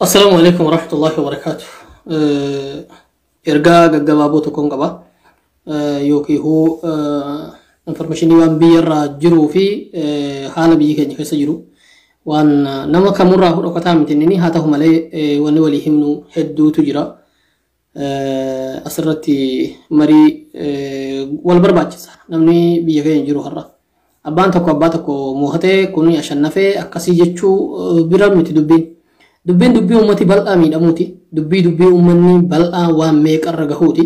Assalaamu alaikum warahmatullahi wabarakaatu. Ergaa gaggabaaboo tokkoon qaba. Yookiin informationii waan biyyarraa jiruu fi haala biyyi keenya keessa jiru waan nama kamurraa dhokataa miti inni haa ta'u malee wanni walii himnu hedduutu jira. Asirratti marii wal barbaachisa. Namni biyya keenya jiru har'a. Abbaan tokko abbaa tokko mo'atee kun ashannafee akkasii jechuu bira miti dubbiin. Dubbiin dubbii uummati bal'aa miidhamuuti. Dubbii dubbii uummanni bal'aa waan meeqarra gahuuti.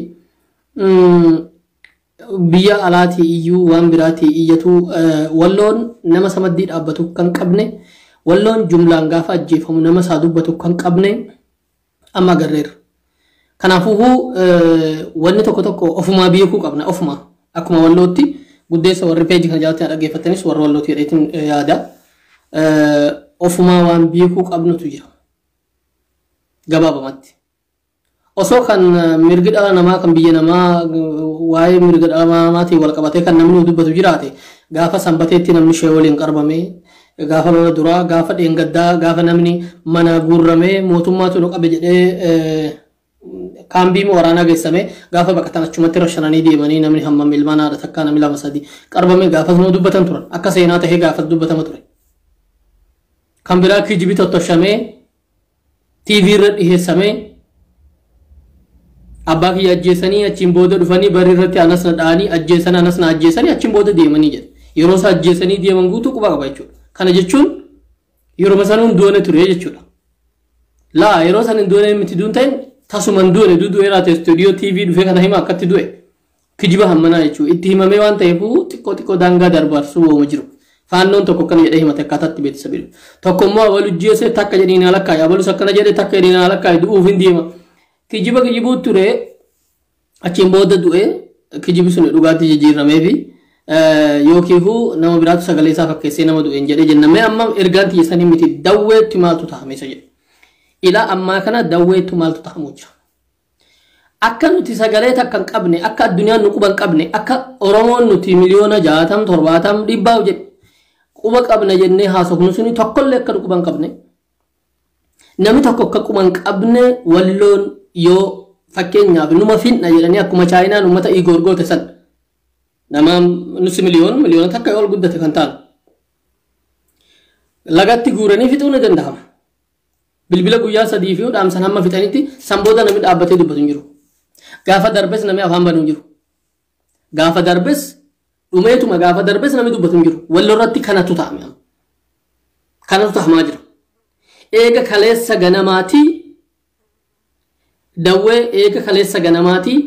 Biyya alaatii iyyuu waan biraatii iyyatu Walloon nama samaddii dhaabbatu kan qabne, Walloon jumlaan gaafa ajjeefamu nama isaa dubbatu kan qabne amma agarreerra. Kanaafuu wanni tokko tokko ofumaa beekuu qabna, ofumaa akkuma Wallootti guddeessa warri peejii kana jalatti dhaggeeffattanis warra Wallootti jedheetiin yaada. Ofumaa waan beekuu qabnutu jira. Gabaabamatti. Osoo kan mirgi dhala namaa kan biyya namaa waa'ee mirga dhala namaatiin wal qabatee kan namni dubbatu jiraate, gaafa Sanbateetti namni ishee waliin qarbame, gaafa lola duraa, gaafa dheengaddaa, gaafa namni mana guurramee mootummaatu nu qabe jedhee kaambii waraanaa geessame, gaafa baqatan achumatti rashananii deemanii namni hammam ilmaan haadha takkaa namni lama sadi qarbame, gaafas nu dubbatan turan, akka seenaa tahee gaafas dubbatama ture. Kan biraa kijibi tottoshamee TV irra dhiheessamee abbaa kiyya ajjeesanii achiin booda dhufanii barii irratti anas na dha'anii ajjeesan, anas na ajjeesanii achiin booda deemanii jedha. Yeroo isaa ajjeesanii deeman guutuu quba qaba jechuudha. Kana jechuun yeroo sanuun du'ane ture jechuudha. Laa, yeroo san hin du'ane miti, duun ta'in tasuma hin du'ane, du'eeraa ta'e istuudiyoo TV dhufee kana hima akkatti du'e. Kijiba hammanaa jechuudha. Itti himamee waan ta'eef xiqqoo xiqqoo daangaa darbaarsuu wooma jiru. Faannoon tokko akkana jedhee himate akkaataatti beeksisa bilu. Tokko immoo abalu jeesee takka jedhii naa lakkaa'i, abalus akkana jedhee takka jedhii naa lakkaa'i, du'uuf hin deema. Kijiba kijibuu ture, achiin booda du'e, kijibi sun dhugaatti jijjiiramee fi yookiin nama biraatu sagalee isaa fakkeessee nama du'een jedhee jennamee. Amma ergaan xiyyeessanii miti, Dawweetti maaltu tahame isa jedhu. Ilaa ammaa kana Dawweetti maaltu tahamuu jira? Akka nuti sagalee takka hin qabne, akka addunyaan nu quba hin qabne, akka Oromoon nuti 60 miliyoona 70 dhibbaa jedhe quba qabna jennee haasofnu suni tokkollee akka nu quba hin qabne. Namni tokko akka quba hin qabne, Walloon yoo fakkeenyaaf numa finna jedhanii akkuma Chaayinaan uummata Igoor goote san, nama nusi miliyoona miliyoona takka ol guddate kan ta'an lagatti guuranii fixuu ni danda'ama. Bilbila guyyaa 3 fi dhaamsan hamma fixanitti san booda namni dhaabbatee dubbatu hin jiru. Gaafa darbes namni afaan banu hin jiru. Gaafa darbes dhumeetuma, gaafa darbes namni dubbatu hin jiru. Walloo irratti kanatu ta'ame. Kanatu ta'amaa jira. Eega kaleessa ganamaatii Dawwee, eega kaleessa ganamaatii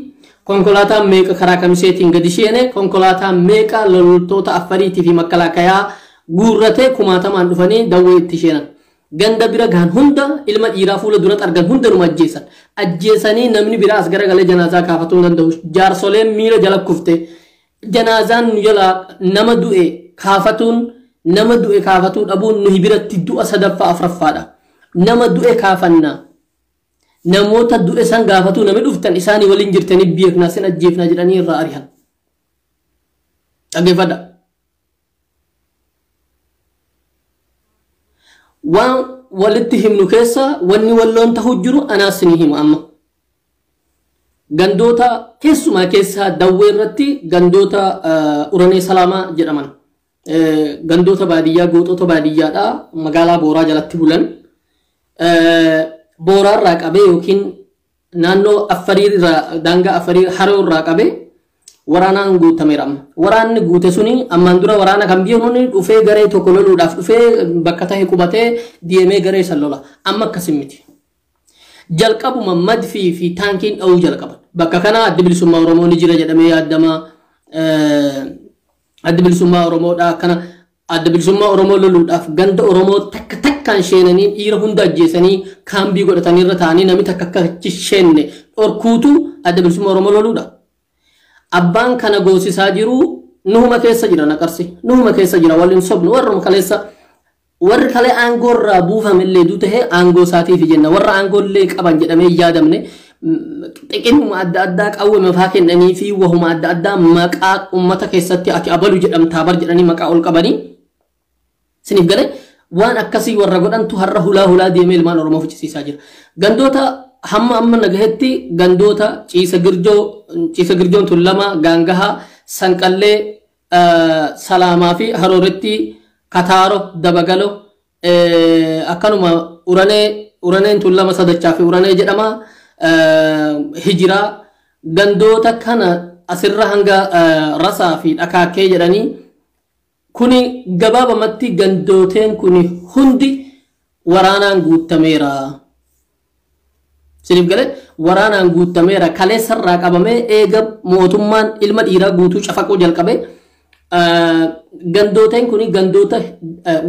konkolaataan meeqa karaa Kamiseetiin gadi seene, konkolaataan meeqa loltoota Affariitii fi makkalaakayaa guurratee kumaatamaan dhufanii Dawwee itti seenan. Ganda bira gahan hunda, ilma dhiiraa fuula duratti argan hunda numa ajjeesan. Ajjeesanii namni biraa as garagalee janaazaa kaafatuu hin danda'u. Jaarsoleen miila jala kufte. Janaazaan nu jala nama du'e kaafatuun, nama du'e kaafatuu dhabuun nuyi biratti du'a sadaffaa afuraffaadha. Nama du'e kaafanna. Namoota du'e san gaafatuu namni dhuftan isaanii waliin jirtanii beeknaa, sin ajjeefnaa jedhanii irraa ari'an. Dhaggeeffadha. Waan walitti himnu keessa wanni Walloon ta'uu jiru anaas ni hima amma. Gandoota keessumaa keessaa Dawwee irratti gandoota Uranee Salaamaa jedhaman. Gandoota baadiyyaa, gooxota baadiyyaadhaa magaalaa Booraa jalatti bulan. Booraa irraa qabee yookiin naannoo Affarii irraa, daangaa Affarii Haroo irraa qabee waraanaan guutameera amma. Waraanni guute suni ammaan dura waraana kan biyya nuni dhufee garee tokko loluudhaaf dhufee bakka tahe qubatee deemee garee san lola. Amma akkasin miti. Jalqabuma madfii fi taankiin dha'uu jalqaban. Bakka kana Addi Bilisummaa Oromoo ni jira jedhamee yaadama. Addi Bilisummaa Oromoodha kana Adda Bilisummaa Oromoo loluudhaaf ganda Oromoo takka takkaan sheenanii dhiira hunda ajjeesanii kaambii godhatanii irra taa'anii namni takka akka achi sheenne dhorkuutu Adda Bilisummaa Oromoo loluudha. Abbaan kana goosisaa jiru nuhuma keessa jira naqarsi. Nuhuma keessa jira, waliin sobnu, warruma kaleessa warri kalee aangoo irraa buufame illee duu tahee aangoo isaatiif jenna, warra aangoo illee qaban jedhamee yaadamne xiqinuma adda addaa qawwee mafaa kennanii fi wahuma adda addaa maqaa ummata keessatti ati abalu jedhamtaa bar jedhanii maqaa ol qabanii siniif galee Waan akkasii warra godhantu har'a hulaa hulaa deemee ilmaan Oromoo fichisiisaa jira. Gandoota hamma amma nagahetti gandoota Ciisa Girjoo, Ciisa Girjoon Tullama, Gaangahaa, Sanqallee, Salaamaa fi Harooretti, Kataaro, Dabagalo, akkanuma Uranee, Uraneen Tullama Sadachaa fi Uranee jedhama, Hijiraa, gandoota kana asirra hanga Rasaa fi Dhakaakkee jedhanii kuni gabaabamatti gandooteen kuni hundi waraanaan guutameera. Siniif galee waraanaan guutameera. Kaleessarraa qabamee eega mootummaan ilma dhiiraa guutuu cafaquu jalqabe gandooteen kuni gandoota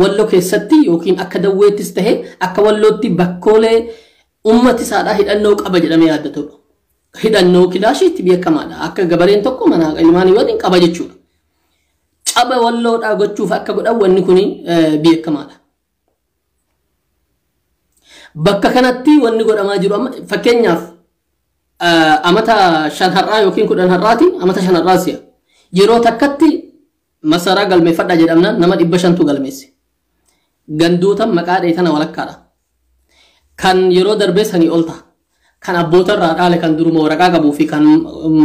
Walloo keessatti yookiin akka Dawweettis tahe akka Wallootti bakkoolee ummati isaadhaa hidhannoo qaba jedhamee yaaddatudha. Hidhannoo kilaashiitti beekamaadha. Akka gabareen tokko mana ilmaanii waliin qaba jechuudha. Caba Walloodhaa gochuuf akka godhan wanni kuni beekamaadha. Bakka kanatti wanni godhamaa jiru amma fakkeenyaaf amata 5 har'aa yookiin 10 har'aati, amata 5 har'aa si'a. Yeroo takkatti masaraa galmeeffadha jedhamnaan nama 500tu galmeesse. Gandoota maqaa dhee tana walakkaadha. Kan yeroo darbee sanii ol ta'a. Kan abboota irraa dhaale, kan duruma waraqaa qabuu fi kan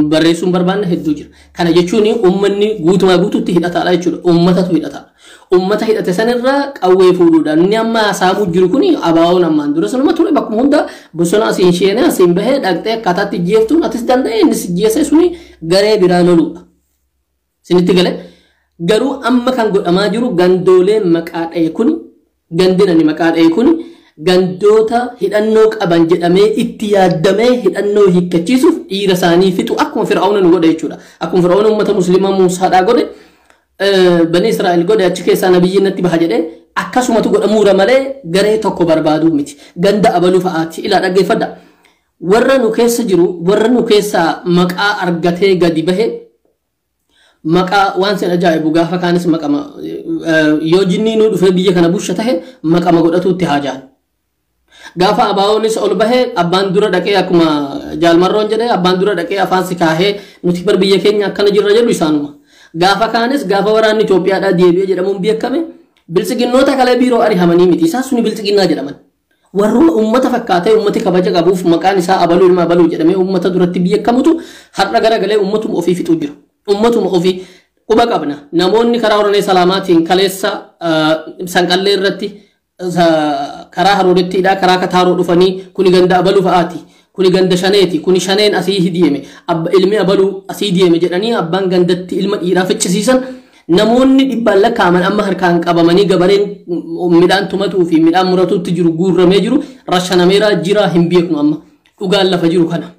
barreessuu hin barbaanne hedduu jira. Kana jechuun uummanni guutumaa guutuutti hidhataadha jechuudha. Uummatatu hidhataadha. Uummata hidhate sanirraa qawwee fuudhuudhaan inni amma saamuu jiru kuni abaawoon ammaan dura sanuma ture. Bakkuma hunda bosona asiin sheenee asiin bahee dhaqxee akkaataatti jeeftuun atis danda'e innis jeesee suni garee biraa loluudha. Sinitti galee garuu amma kan godhamaa jiru gandoolee maqaa dha'e kuni, gandinani maqaa dha'e kuni gandoota hidhannoo qaban jedhamee itti yaaddamee hidhannoo hiikkachiisuuf dhiira isaanii fixu, akkuma Fir'aawna nu godhe jechuudha. Akkuma Fir'aawna uummata musliimaa Muusaadhaa godhe, Bani Israa'el godhe, achi keessaa nabiyyiin natti baha jedhee akkasumatu godhamuura malee garee tokko barbaaduu miti. Ganda abaluu fa'aati. Ilaa dhaggeeffadha. Warra nu keessa jiru, warra nu keessaa maqaa argatee gadi bahe, maqaa waan sin ajaa'ibu gaafa kaanis maqama yoo jinnii nuu dhufee biyya kana busha tahe maqama godhatuutti haajaan. Gaafa abaa'oonis ol bahee abbaan dura dhaqee, akkuma Jaalmarroon jedhee, abbaan dura dhaqee afaan si kaahee nuti bar biyya keenya akkana jirra jedhu isaanuma. Gaafa kaanis gaafa waraanni Itoophiyaadhaa deebi'ee jedhamuun beekame biltsiginnoota kalee biiroo ari'amanii miti. Isaan suni biltsiginnaa jedhaman. Warruma uummata fakkaatee uummati kabaja qabuuf maqaan isaa abaluu ilma abaluu jedhamee uummata duratti beekamutu har'a garagalee uummatuma ofii fixuu jira. Uummatuma ofii quba qabna. Namoonni karaa Oronee Salaamaatiin kaleessa Sanqallee irratti karaa Haroorettiidhaa karaa Kataaroo dhufanii kuni ganda abaluu fa'aati. Kuni ganda shaneeti. Kuni shaneen asii deeme. Ilmi abaluu asii deeme jedhanii abbaan gandatti ilma dhiiraa ficcisiisan. Namoonni dhibbaan lakkaa'aman amma harkaan qabamanii gabareen midhaan tumatuu fi midhaan muratuutti jiru guurramee jiru, rashanameeraa jira hin beeknu amma. Dhugaan lafa jiru kana.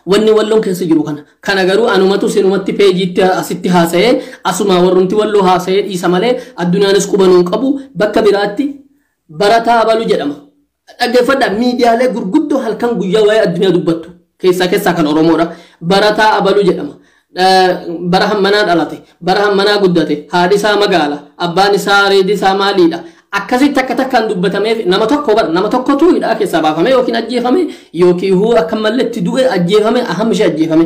Wanni Walloon keessa jiru kana. Kana garuu anumatu sinumatti peejiitti asitti haasa'ee asuma warrumti Walloo haasa'ee dhiisa malee addunyaanis qubanuun qabu. Bakka biraatti barataa abaluu jedhama. Dhaggeeffadhaa, miidiyaalee gurguddoo halkan guyyaa waa'ee addunyaa dubbattu keessaa keessaa kan Oromoodha. Barataa abaluu jedhama. Bara hammanaa dhalate, bara hammanaa guddate, haadhi isaa magaala, abbaan isaa reedi isaa maaliidha. Akkasitti akka takkaan dubbatameef nama tokko bar nama tokkotu hidhaa keessaa baafame yookiin ajjeefame yookiin huu akka malletti du'e ajjeefame aham ishee ajjeefame.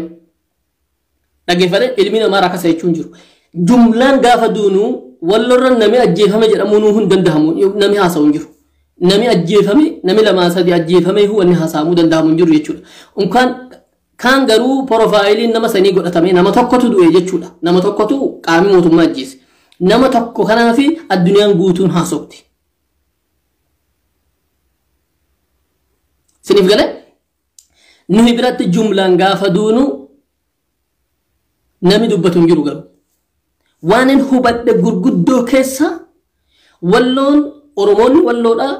Dhaggeeffate, ilmi namaa rakkasa jechuun jiru. Jumlaan gaafa duunuu Wallorra namni ajjeefame jedhamuu nuu hin danda'amu, namni haasa'u hin jiru. Namni ajjeefame, namni lamaa sadi ajjeefame wanni haasa'amuu danda'amu hin jiru jechuudha. Unkaan kaan garuu porofaayiliin nama sanii godhatame nama tokkotu du'e jechuudha. Nama tokkotu qaamni mootummaa ajjeese. Nama tokko kanaafi addunyaan guutuun haasofti. Siniif galee nuyi biratti jumlaan gaafa duunu namni dubbatu hin jiru garuu. Waan hin hubadhe gurguddoo keessa Walloon, Oromoonni Walloodhaa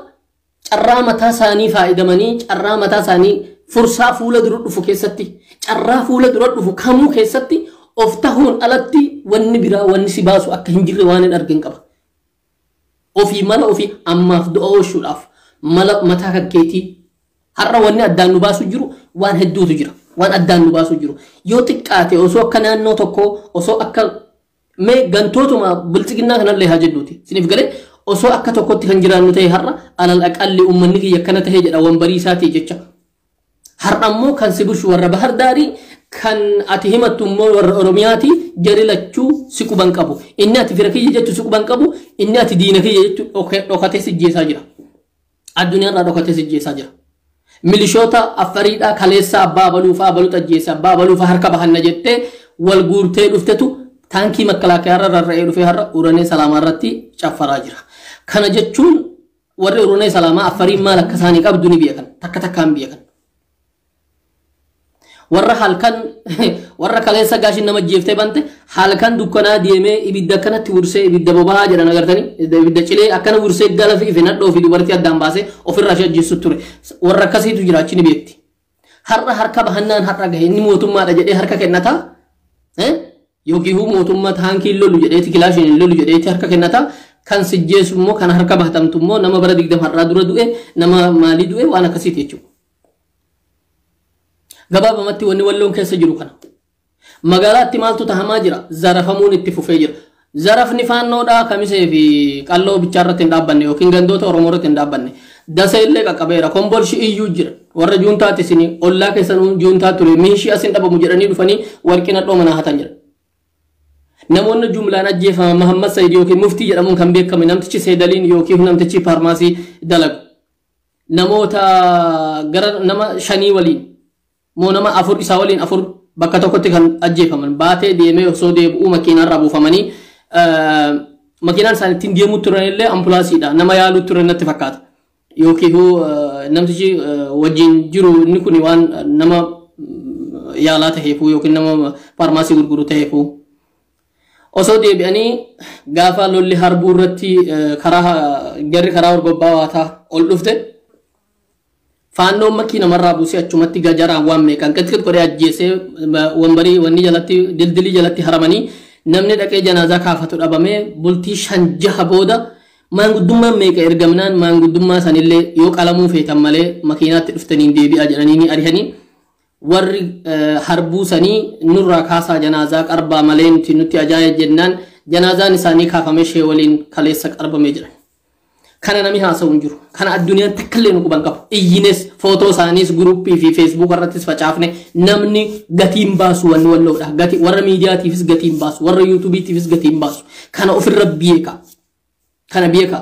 carraa mataa isaanii faayidamanii carraa mataa isaanii fursaa fuula dura dhufu keessatti, carraa fuula dura dhufu kamuu keessatti of tahuun alatti wanni biraa wanni si baasu akka hin jirre waan hin argin qaba. Ofii mala ofii ammaaf du'a oolchuudhaaf mala mataa kan keetii har'a wanni addaan nu baasu jiru waan hedduutu jira. Waan addaan nu baasu jiru. Yoo xiqqaate osoo akka naannoo tokkoo, osoo akka mee gantootuma biltsiginnaa kanallee haa jedhuuti. Siniif galee osoo akka tokkotti kan jiraannu ta'e har'a alal aqalli uummanni kiyya akkana ta'e jedha wanbarii isaatii jecha. Har'a immoo kan si bushu warra Bahar Daarii, Kan ati himattu immoo warra Oromiyaati, jari lachuu si quban qabu. Inni ati fira kiyya jechu si quban qabu, inni ati diina kiyya jechu dhokatee si jeesaa jira. Addunyaarraa dhokatee si jeesaa jira. Milishoota Affariidhaa kaleessa abbaa abaluufaa abaluutu ajjeese, abbaa abaluufaa harka bahanna jettee wal guurtee dhuftetu taankii makkalaakayaarra rarra'ee dhufee har'a Uranee Salaamaa irratti caffaraa jira. Kana jechuun warri Uranee Salaamaa Affariin maal akka isaanii qabdu ni beekan. Takka takkaan beekan. Warra halkan, warra kaleessa gaashin nama jeeftee bante, halkan dukkanaa deemee ibidda akkanatti wursee, ibidda boba'aa jedhan agartanii, ibidda cilee akkana wursee gala fi nadhoo fi dubartii addaan baasee ofirraa ishee ajjeessu ture. Warra akkasiitu jira, achi ni beekti. Har'a harka bahannaan har'a gahe, inni mootummaadha jedhee harka kennataa, yookiin mootummaa taankii lolu jedheeti, kilaashiin lolu jedheeti harka kennataa. Kan sijjeessu immoo, kan harka bahatamtu immoo nama bara 20 har'aa dura du'e, nama maalii du'e, waan akkasiiti jechuudha. Gabaabamatti wanni Walloon keessa jiru kana. Magaalaatti maaltu tahamaa jira? Zarafamuun itti fufee jira. Zarafni Faannoodhaa Kamisee fi Qalloo bichaa irratti hin dhaabbanne yookiin gandoota Oromoo irratti hin dhaabbanne. Dasa illee qaqqabeera. Kombolshi iyyuu jira. Warra juuntaatti isin ollaa keessan juuntaa ture miishii asin dhabamu jedhanii dhufanii warqii nadhoo manaa hatan jira. Namoonni jumlaan ajjeefaman, Mahammad Said yookiin Muftii jedhamuun kan beekame namtichi Seedaliin yookiin namtichi faarmaasii dalagu. Namoota gara nama 5 waliin moo nama 4, isaa waliin 4 bakka tokkotti kan ajjeefaman, baatee deemee osoo deebi'uu makiinaarraa buufamanii, makiinaan isaan ittiin deemuu turan illee ambulaansiidha, nama yaaluu turan natti fakkaata. Yookiin namtichi wajjin jiru inni kun waan nama yaalaa ta'eefu yookiin nama faarmaasii gurguru ta'eefu. Osoo deebi'anii gaafa lolli Harbuu irratti karaa jarri karaa Horgobbaa waataa ol dhufte, Faannoon makkii namarraa buusee achumatti gajaraan waan meeqaan qixqix godhee ajjeesee, wambarii wanni jalatti, dildilii jalatti haramanii, namni dhaqee janaazaa kaafatu dhabamee, bultii 5 6 booda maanguddummaan meeqa ergamnaan, maanguddummaa sanillee yoo qalamuu feetan malee makiinaatti dhuftaniin deebi'aa jedhanii ni arihanii. Warri Harbuu sanii nurraa kaasaa, janaazaa qarbaa malee nuti ajaa'e jennaan, janaazaan isaanii kaafamee shee waliin kaleessa qarbamee jiran. Kana namni haasa'u hin jiru. Kana addunyaan takka illee nu quban qabu. Iyyines footoo isaaniis guruppii fi Facebook irrattis facaafne, namni gatiin baasu wanni Walloodha. Gati warra miidiyaatiifis gatiin baasu, warra YouTubeiitiifis gatiin baasu. Kana ofirra beeka. Kana beeka.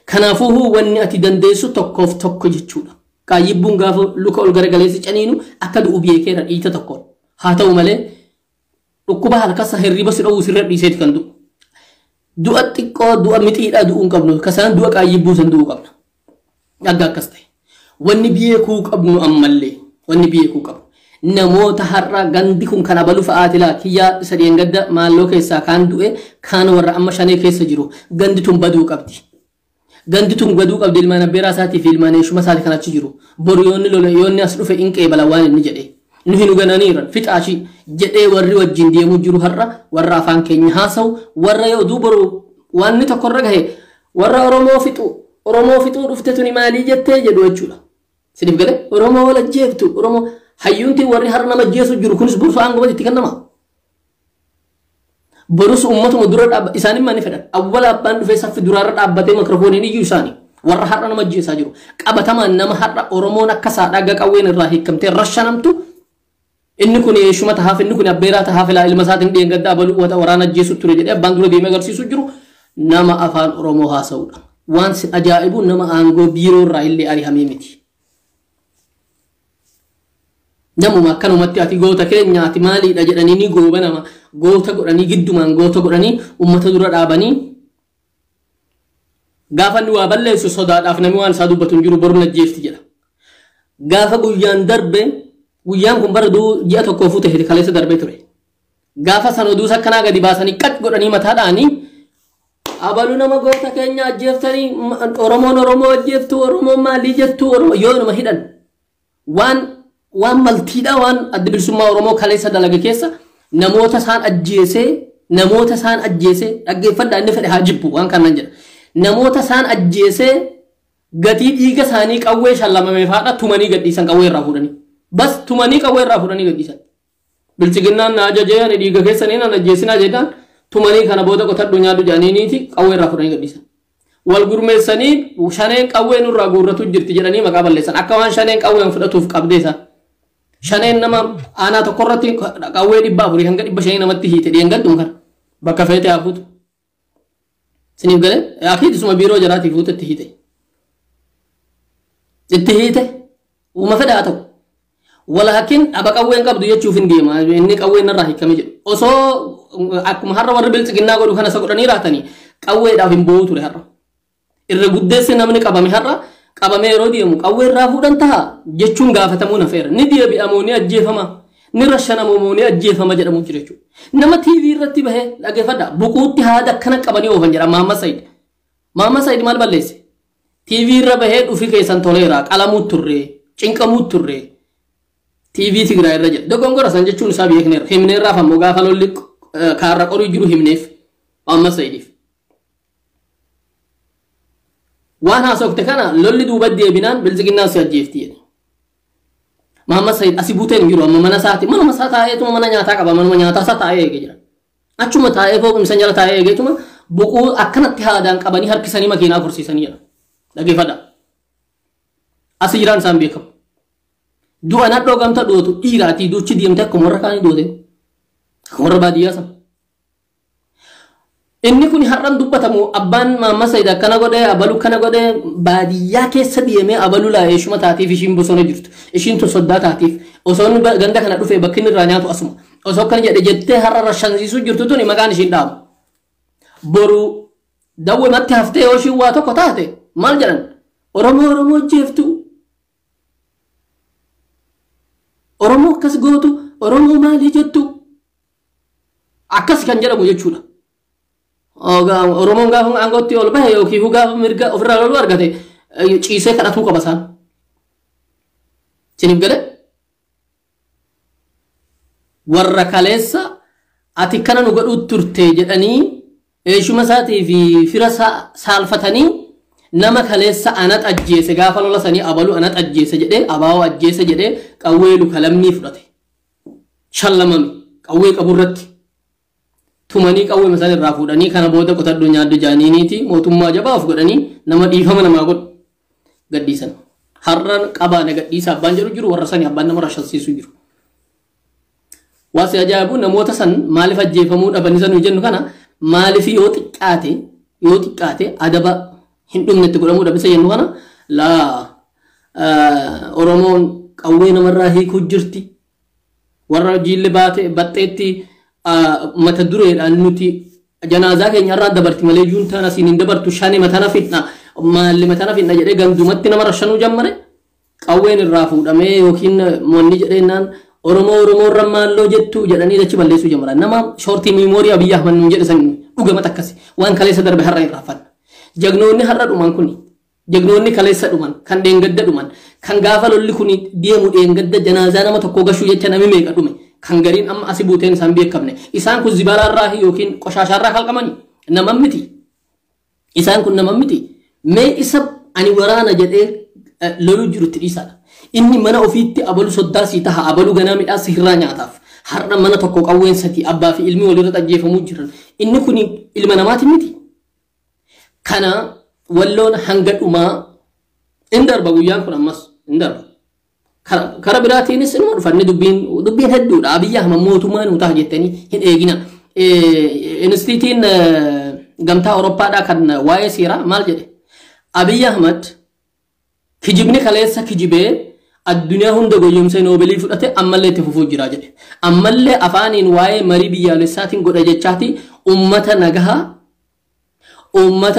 Kanaafuu wanni ati dandeessu tokkoof tokko jechuudha. Qaayyibbuun gaafa luka ol garagaleessi caniinu akka du'u beekeera dhiita tokkoon. Haa ta'u malee dhukkuba halkasa hirriba si dhowwu sirra dhiiseeti kan du'u. Du'a xiqqoo, du'a mixiidhaa du'uu hin qabnu. Kasaan du'a qaayyibbuu san du'uu qabna. Dhagga akkas ta'e. Wanni beekuu qabnu ammallee, wanni beekuu qabnu, namoota har'a gandi kun kan abalu fa'aati laa kiyyaa isa dheengadda maalloo keessaa kaan du'e, kaan warra amma Shanee keessa jiru, gandi tun baduu qabdi. Gandi tun baduu qabdi, ilmaan abbeeraa isaatii fi ilmaan eeshuma isaatii kan achi jiru. Boru yoonni lola, yoonni as dhufe in qeebala waan inni jedhe. Nu hin gananiiran fixaashii jedhee warri wajjin deemuu jiru, har'a warra afaan keenya haasa'u, warra yoo boru wanni tokko irra gahe warra Oromoo fixu, Oromoo fixuu dhufte tuni maalii jettee jedhu jechuudha. Siniif galee Oromoo wal ajjeeftu, Oromoo hayyuunti warri har'a nama ajjeesu jiru kunis borsu aangoo itti kennama. Borus uummatuma dura dhaabba isaanii maal ni fedhan? Awwala abbaan dhufee saffi duraarra dhaabbatee makrofooniin iyyuu isaanii warra har'a nama ajjeesaa jiru. Qabatamaan nama har'a Oromoon akka saadhaa qawween irraa hiikamtee rashanamtu, inni kun eeshuma tahaaf, inni kun abbeeraa tahaaf, ilaa ilma isaatiin dheengadda abaluu waraana ajjeesu ture jedhee abbaan dura deemee agarsiisu jiru nama afaan Oromoo haasa'udha. Waan si ajaa'ibu nama aangoo biiroo irraa illee ari'amee miti. Namuma akkanumatti ati goota keenya, ati maaliidha jedhanii ni gooba, nama goota godhanii, giddumaan goota godhanii uummata dura dhaabanii, gaafa inni waa balleessu sodaadhaaf namni waan isaa dubbatu hin jiru, boru najjeefti jedha. Gaafa guyyaan darbe, guyyaan kun bara ji'a tokkoofuu ta'e kaleessa darbee ture. Gaafa san oduus akkanaa gadi baasanii qac godhanii mataadhaanii, abaluu nama goota keenya ajjeeftanii, Oromoon Oromoo ajjeeftu, Oromoon maalii jettu, Oromoo yoo nama hidhan waan maltiidha, waan Adda Bilisummaa Oromoo kaleessa dalage keessa namoota isaan ajjeesee, namoota isaan ajjeesee, dhaggeeffadhaa, inni fedhe haa jibbu waan kanaan jedha. Namoota isaan ajjeesee gatii dhiiga isaanii qawwee shallamame faadha tumanii gadhiisan, qawwee irraa fuudhanii. Bas tumanii qawwee irraa fuudhanii gadhiisan. Bilchiginnaan na ajajee ani dhiiga keessanii nan ajjeesinaa jedhaan, tumanii kana booda qotadhu nyaadhu jedhaniiniiti qawwee irraa fuudhanii gadhiisan. Wal gurmeessanii Shaneen qawwee nurraa guurratu jirti jedhanii maqaa balleessan. Akka waan Shaneen qawween fudhatuuf qabdee isaa. Shaneen nama aanaa tokko irratti qawwee 400 hanga 500 namatti hiite dheengadduun kana bakka feete haa fuutu. Siniif galee akiitisuma biiroo jalaatii fuute itti hiite. Itti hiite uuma fedha haa ta'u. Walaakin dhaba qawween qabdu jechuuf hin deema inni qawween narraa hiikamee jedhu. Osoo akkuma har'a warri biltsiginnaa godhu kana isa godhanii raatanii qawweedhaaf hin boo'u ture har'a. Irra guddeessi namni qabame har'a qabamee yeroo deemu qawwee irraa fuudhan ta'a jechuun gaafatamuu nafeera. Ni deebi'amoo ni ajjeefama, ni rashanamoo ni ajjeefama jedhamu jira jechuudha. Nama TV irratti bahee dhaggeeffadha buquutti haada akkana qabanii oofan jedha Maamma Sayid. Maamma Sayid maal balleesse? TV irra bahee dhufi keessan toleera qalamuu turre cinqamuu turre TV Tigraay irra jedha. Dogongora san jechuun isaa beekneerra. Himneerraaf ammoo gaafa lolli kaarra qorii jiru himneef Maamma Sayidiif. Waan haasofte kana lolli duuba deebinaan biltsiginnaan si ajjeefti jedhe. Maamma Sayid asii buuteen hin jiru amma mana isaati manuma isaa taa'eetuma mana nyaataa qaba manuma nyaataa isaa taa'ee eegee jira. Achuma taa'ee fooqumsa jala taa'ee eegeetuma buquu akkanatti haadaan qabanii harkisanii makiinaa korsiisanii jedha. Dhaggeeffadha. Asii jiraan isaan beekamu. Du'a nadhoo gamta dhootu dhiiraatii duuchi deemte akkuma warra kaanii doote. Akkuma warra baadiyyaa sana. Inni kun har'an dubbatamu abbaan Maamma Sayid akkana godhee abalu kana godhee baadiyyaa keessa deemee abalu laa'ee ishuma taatiif ishiin bosona jirtu. Ishiin tun soddaa taatiif osoo inni ganda kana dhufee bakki inni irraa nyaatu asuma. Osoo akkana jedhe jettee har'a rashansiisuu jirtu tuni maqaan ishiin dhaabu. Boru dawwe matti haftee yoo ishiin waa tokko taate maal jedhan? Oromoo Oromoo jeeftu. Oromoo akkas gootu Oromoo maalii jettu? Akkas kan jedhamu jechuudha. Oromoon gaafa aangootti ol bahe yookiin gaafa mirga ofirraa loluu argate ciisee kadhatuu qaba isaan. Isiniif galee? Warra kaleessa ati kana nu godhuu turte jedhanii eeshuma isaatii fi fira saalfatanii nama kaleessa anat ajjeese gaafa lola sanii abalu anat ajjeese jedhee abaawoo ajjeese jedhee qawwee luka lammii fudhate. Shallamame qawwee qaburratti. Tumanii qawwee masaan irraa fuudhanii kana booda qotadhu nyaaddu jaaniiniiti mootummaa jabaa of godhanii nama dhiifama namaa godhu gadhiisan. Har'a qabaa na gadhiisa abbaan jedhu jiru warra sanii abbaan nama rashansiisu jiru. Waasi ajaa'ibu namoota san maaliif ajjeefamuu dhabanii sanuu jennu kana maaliif yoo xiqqaate adaba hin dhumne itti godhamuu dhabisa jennu kana laa Oromoon qawwee namarraa hiikuu jirti. Warra jiille baate baxxeetti mata dureedhaan nuti janaazaa keenya irraa dabarti malee juuntaan asiin hin dabartu shani matana fidna maalli matana fidna jedhee gandumatti nama rashanuu jammare qawween irraa fuudhamee yookiin moonni jedheennaan Oromoo Oromoo irra maalloo jettu jedhanii dachi balleessuu jammara. Nama shoortii miimoorii Abiyyi Ahmad nuun jedhe san dhugamata akkasi waan kaleessa darbe har'a irraa fanna. Jagnoonni har'a dhuman kuni jagnoonni kaleessa dhuman kan dheengadda dhuman kan gaafa lolli kun deemu dheengadda janaazaa nama tokko gashuu jecha namni meeqa dhume kan gariin amma asii buuteen isaan beekamne isaan kun zibalaarraa yookiin qoshaashaarraa kalqamanii nama miti. Isaan kun nama miti. Mee isa ani waraana jedhee loluu jirutti dhiisaadha. Inni mana ofiitti abalu soddaa sii taha abalu ganaa midhaas hirraa nyaataaf. Har'a mana tokko qawween sati abbaa fi ilmi walirra ajjeefamuu jiran. Inni kun ilma namaati miti. Kana walloon hanga dhumaa in darba guyyaan kun ammas in darba. Kara biraatiinis inuma dhufanne dubbiin hedduudha. Abiyyi Ahmad mootummaa nuu ta'a jettanii hin eegina. Instiitiin gamtaa Awurooppaadhaa kan waa'ee seeraa maal jedhe? Abiyyi Ahmad kijibni kaleessa kijibee addunyaa hunda goyyomsee noobeelii fudhate ammallee itti fufuu jira jedhe. Ammallee afaaniin waa'ee marii biyyaalessaatiin godha jechaati uummata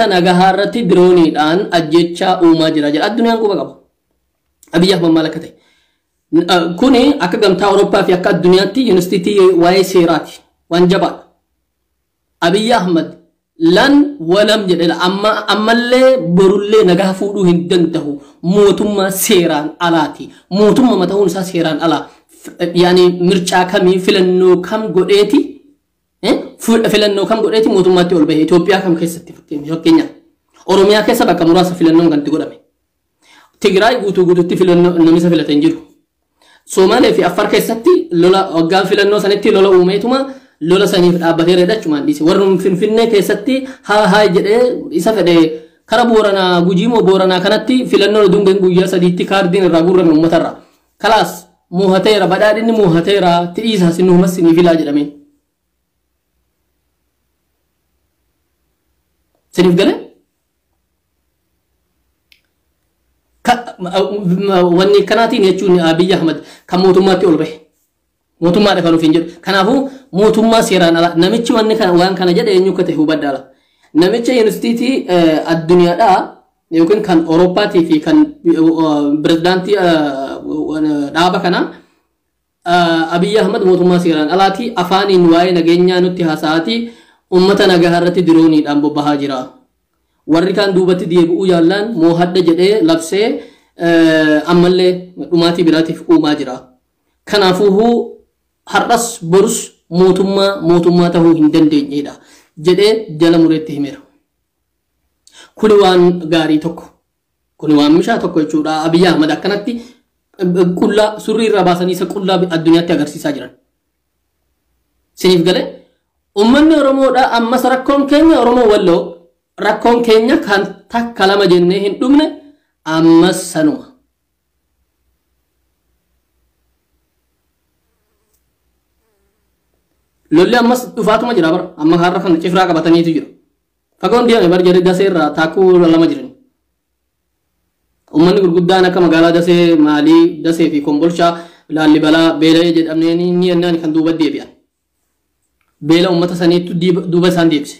nagahaa irratti dirooniidhaan ajjechaa uumaa jira jedhe. Addunyaan quba qaba. Abiyyi Ahmad maal akka ta'e? Kuni akka gamtaa Awurooppaa fi akka addunyaatti yuunivarsiitii waa'ee seeraati. Waan jabaadha. Abiyyi Ahmad lan walam jedhe ammallee borullee nagaa fuudhuu hin danda'u. Mootummaa seeraan alaati. Mootummaa mata'uun isaa seeraan alaa. Yaani mircaa kamii filannoo kam godheeti filannoo kam godheeti mootummaatti ol bahe Itoophiyaa kam keessatti fakkeenyaaf. Oromiyaa keessa bakka muraasa filannoon kan itti godhame. Tigraay guutuu guutuutti filannoo namisa filate hin jiru. Somaalee fi Affaar keessatti lola waggaa filannoo sanitti lola uumeetuma lola saniif dhaabbatee reedhachumaan dhiise. Warri Finfinnee keessatti haa haa jedhee isa fedhe kara Booranaa Gujii moo Booranaa kanatti filannoo oduun guyyaa sadiitti kaardiin irraa guurrame uummatarraa. Kalaas Moohateera badhaadhinni moohateera tidhiisaa sinuumas sinii filaa jedhameen. Siniif galee? Wanni kanaatiin jechuun Abiyyi Ahmad kan mootummaatti ol bahe. Mootummaadha kan ofiin jedhu. Kanaafuu mootummaa seeraan ala namichi wanni kana waan kana jedhe eenyu akka ta'e hubadhaala. Namicha yuunivarsiitii addunyaadhaa yookiin kan Awurooppaatii fi kan pirezidaantii dhaaba kanaa Abiyyi Ahmad mootummaa seeraan alaatii afaaniin waa'ee nageenyaa nutti haasa'aatii uummata nagaa irratti dirooniidhaan bobbahaa jira. Warri kaan duubatti deebi'uu yaallaan moohadha jedhee labsee ammallee dhumaatii biraatiif uumaa jira. Kanaafuu har'as borus mootummaa ta'uu hin dandeenyedha jedhee jala mureetti himeera. Kuni waan gaarii tokko. Kuni waan mishaa tokko jechuudha. Abiyyi Ahmad akkanatti qullaa surrii irraa baasanii isa qullaa addunyaatti agarsiisaa jiran. Siniif galee uummanni Oromoodha ammas rakkoon keenya Oromoo Walloo rakkoon keenya kan takka lama jennee hin dhumne ammas sanuma. Lolli ammas dhufaatuma jira bara amma har'a kana cifraa qabataniitu jiru. Fagoon deeme bar jarri Dasee irraa taakkuu lama jiran. Uummanni gurguddaan akka magaalaa Dasee Maalii Dasee fi Kombolchaa Laallibalaa Beela'ee jedhamnee ni yennaan kan duuba deebi'an. Beela uummata saniitu duuba isaan deebise.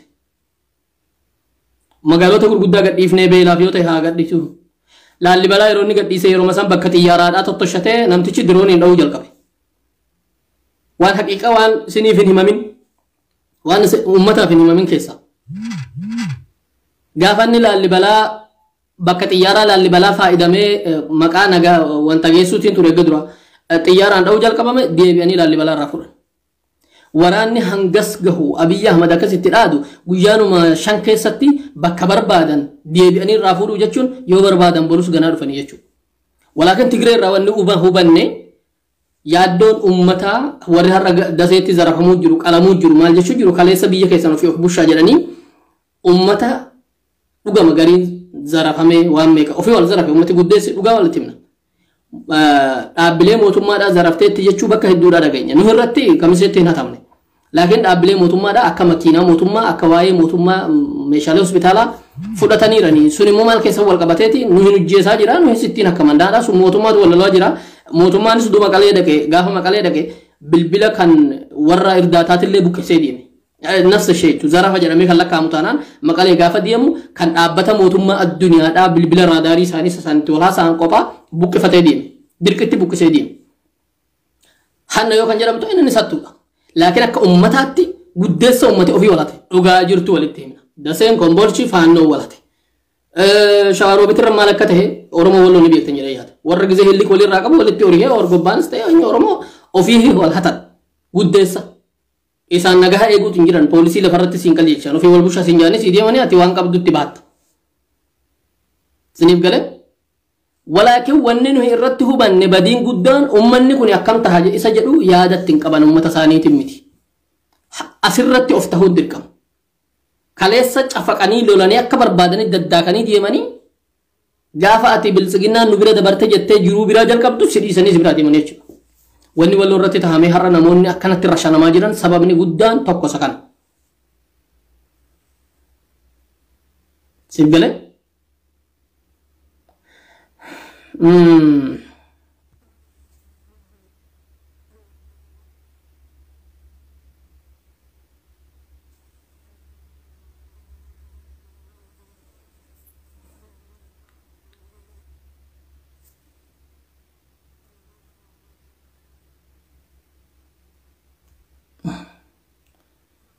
Magaalota gurguddaa gadhiifnee beelaaf yoo ta'e haa gadhiisu. Laallibalaa yeroo inni gadhiise yeroo isaan bakka xiyyaaraadhaa tottoshatee namtichi dirooniin dha'uu jalqabe. Waan haqiiqa waan isiniif hin himamin waan uummataaf hin himamin keessa. Gaafa inni Laallibalaa bakka xiyyaaraa Laallibalaa faayidamee maqaa nagaa wanta geessuutiin ture eegga dura xiyyaaraan dha'uu jalqabame deebi'anii Laallibalaa irraa fuudhan. Waraanni hangas gahu Abiyyi Ahmad akkasitti dhaadu guyyaanuma 5 keessatti bakka barbaadan deebi'anii irraa fuudhuu jechuun yoo barbaadan borus ganaa dhufanii jechuudha. Walaakin Tigree irraa wanni hubanne yaaddoon uummataa warri har'a Daseetti zarafamuu jiru qalamuu jiru maal jechuu jiru kaleessa biyya keessan ofii of bushaa jedhanii uummata dhugama gariin zarafamee waan meeqa ofii wal zarafe uummati guddeessi dhugaa walitti himna. Dhaabbilee mootummaadhaa zarafteetti jechuu bakka hedduudhaa dhageenya. Nu irratti kamiseetti hin hatamne. Laakiin dhaabbilee mootummaadhaa akka makiinaa mootummaa akka waa'ee mootummaa meeshaalee hospitaalaa fudhataniirani. Sun immoo maal keessa wal qabateeti nu hin hojjeessaa jira nu hin sittiin akka mandaadha sun mootummaatu wal lolaa jira. Mootummaanis duuba Maqalee dhaqe gaafa Maqalee dhaqe bilbila kan warra irdaataatillee buqqisee deeme. Nafsa ishee jechuun zarafa jedhamee kan lakkaa'amu taanaan Maqalee gaafa deemu kan dhaabbata mootummaa addunyaadhaa bilbila raadaarii isaanii isaanitti wal haasa'an qophaa buqqifatee deeme. Dirqitti buqqisee deeme. Hanna yoo kan jedhamtu inni sattuudha. Laakiin akka uummataatti guddeessa uummati ofii walate dhugaa jirtu walitti himna. Daseen Kombolchi faannoo walate. Shawaroobitirra maal akka ta'e Oromoo Walloo ni beektan jedhee yaada. Warra gizee hilliq walirraa qabu walitti horihee orgobbaanis ta'e inni Oromoo ofii wal hatan guddeessa. Isaan nagaa eeguutu hin jiran poolisii lafarratti siin qajeelchan ofii wal bushaa siin jedhanii sii deemanii ati waan qabdutti baatta. Siniif galee? Walaakin wanni nuyi irratti hubanne badiin guddaan uummanni kun akkam taha isa jedhu yaadatti hin qaban uummata isaaniitiin miti. Asirratti of tahuun dirqama. Kaleessa cafaqanii lolanii akka barbaadanii daddaakanii deemanii gaafa ati biltsiginnaan nu bira dabarte jettee jiruu biraa jalqabdu si dhiisanii si biraa deemanii jechuudha. Wanni wal irratti tahamee har'a namoonni akkanatti rashanamaa jiran sababni guddaan tokko isa kana. Siif galee?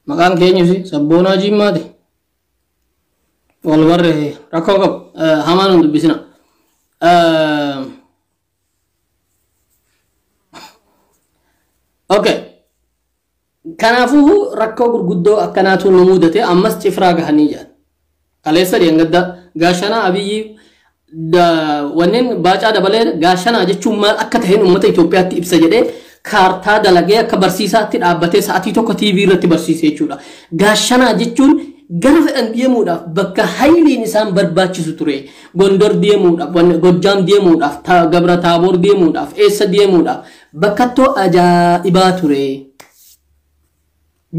Maqaan keenyus sabboonaa Jimmaati. Wal barre rakkoo qabu hamaan hin dubbisina. Okay. Kanaafuu rakkoo gurguddoo akkanaatu nu mudate ammas cifraa gahanii jiran. Kaleessa dheengadda gaashanaa Abiyyi wanneen baacaa dabalee gaashanaa jechuun maal akka ta'een uummata Itoophiyaatti ibsa jedhee kaartaa dalagee akka barsiisaatti dhaabbatee sa'aatii tokko TV irratti barsiise jechuudha. Gaashanaa jechuun gara fedhan deemuudhaaf bakka hayliin isaan barbaachisu ture. Gondor deemuudhaaf, Gojjaam deemuudhaaf, Gabra Taaboor deemuudhaaf, eessa deemuudhaaf bakkattoo ajaa'ibaa ture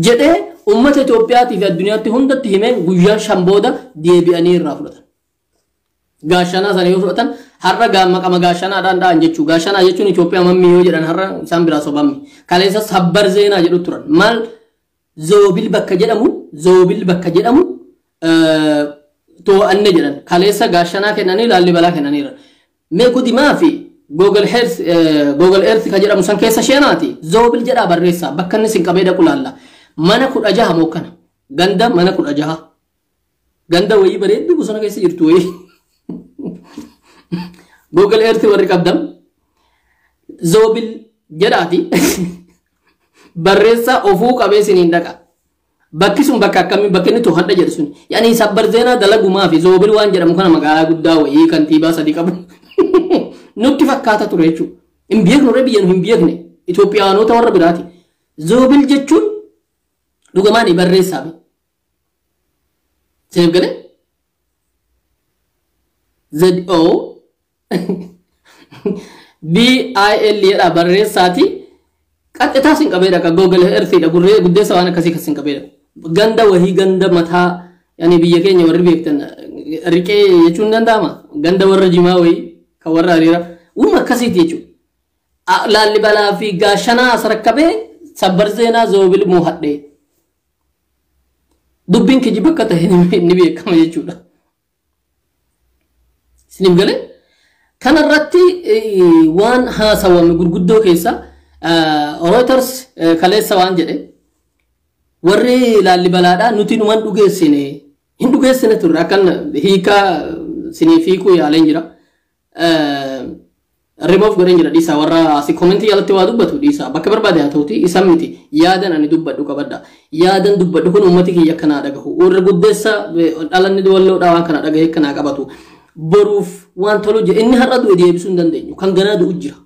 jedhee uummata Itoophiyaatii fi addunyaatti hundatti himee guyyaa 5 booda deebi'anii irraa fudhatan. Gaashanaa sana yoo fudhatan har'a maqama gaashanaadhaan dha'an jechuudha. Gaashanaa jechuun Itoophiyaa mammii yoo jedhan har'a isaan biraa sobammi. Kaleessa Sabbar Zeenaa jedhu turan. Maal Zoobil bakka jedhamu, Zoobil bakka jedhamu to'anne jedhan. Kaleessa gaashanaa kennanii Laallibalaa kennaniira. Mee gudimaa fi Google Earth, Google Earth ka jedhamu san keessa sheenaati. Zoobil jedhaa barreessaa. Bakka inni sin qabee dhaqu laalla. Mana 16 mookkana. Ganda mana 16. Ganda wayii bareedduu bosona keessa jirtu wayii. Google Earth warri qabdan Zoobil jedhaati. Barreessaa ofuu qabee siniin dhaqa. Bakki sun bakka akkamii bakki inni to'adha jedhu sun. Yaani Sabbar Zeenaa dalagumaa fi Zoobil waan jedhamu kana magaalaa guddaa wayii kantiibaa 3 qabu. Nutti fakkaata ture jechuudha. Hin beeknu irra biyya nu hin beekne. Itoophiyaanota warra biraati. Zoobil jechuun dhugumaan barreessaa. Seef galee? Z O B I L jedha barreessaati. Qaxxitaa sin qabee dhaqa Google Earthidha gurree guddeessa waan akkasii kan sin qabee dhaqa. Ganda wahii ganda mataa yani biyya keenya warri beektan riqee jechuun danda'ama. Ganda warra jimaa wahii kan warra hariira uuma akkasiiti jechuudha. Laallibalaa fi gaashanaa as rakkabee Sabbar Zeenaa Zoobil moohadhee. Dubbiin kijiba akka ta'e ni beekama jechuudha. Isiniif galee? Kanarratti waan haasawame gurguddoo keessa Reuters kaleessa waan jedhe warri Laallibalaadhaa nuti numan dhugeessine hin dhugeessine turre akkan hiikaa siniif hiikuu yaaleen jira. Remove godheen jira dhiisaa warra asii komentii jalatti waa dubbatu dhiisaa bakka barbaade haa ta'uti isan miti yaadan ani dubbadhu qabadha. Yaadan dubbadhu kun uummati kiyya akkanaa dhagahu warra guddeessa dhalanni walloodhaa waan kana dhagahee akkanaa qabatu. Boruuf waan tolu jira inni har'a du'e deebisuu hin dandeenyu kan ganaa du'u jira.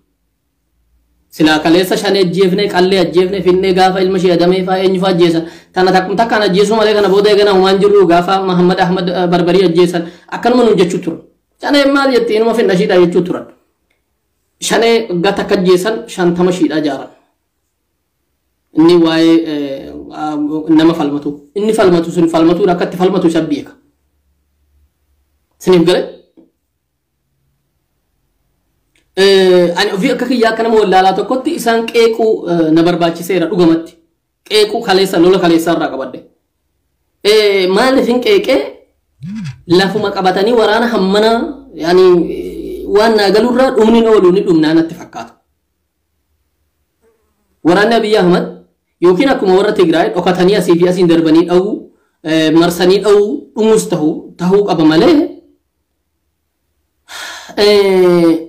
Silaa kaleessa shanee ajjeefnee qallee ajjeefnee finnee gaafa ilma ishee adamee faa eenyu faa ajjeesan tana takkum takkaan ajjeesuu malee kana booda eegana humaan jirru gaafa Mahammad Ahmad Barbarii ajjeesan akkanuma nuun jechuu turan. Shanee maal jetti inuma finna ishiidha jechuu turan. Shanee gata akka ajjeesan 50 ishiidha jaaran. Inni waa'ee nama falmatu inni falmatu sun falmatuun akka itti falmatu isa beeka. Siniif galee? Ani ofii akka kiyyaa akka nama wallaalaa tokkotti isaan qeequu na barbaachiseera dhugumatti. Qeequu kaleessa lola kaleessaa irraa qabadde. Maaliif hin qeeqee lafuma qabatanii waraana hammana yaani waan naa galurraa dhumni oolu ni dhumnaa natti fakkaata. Waraanni Abiyyi Ahmad yookiin akkuma warra Tigraay dhokatanii asii fi asiin darbanii dha'uu marsanii dha'uu dhumus tahuu qaba malee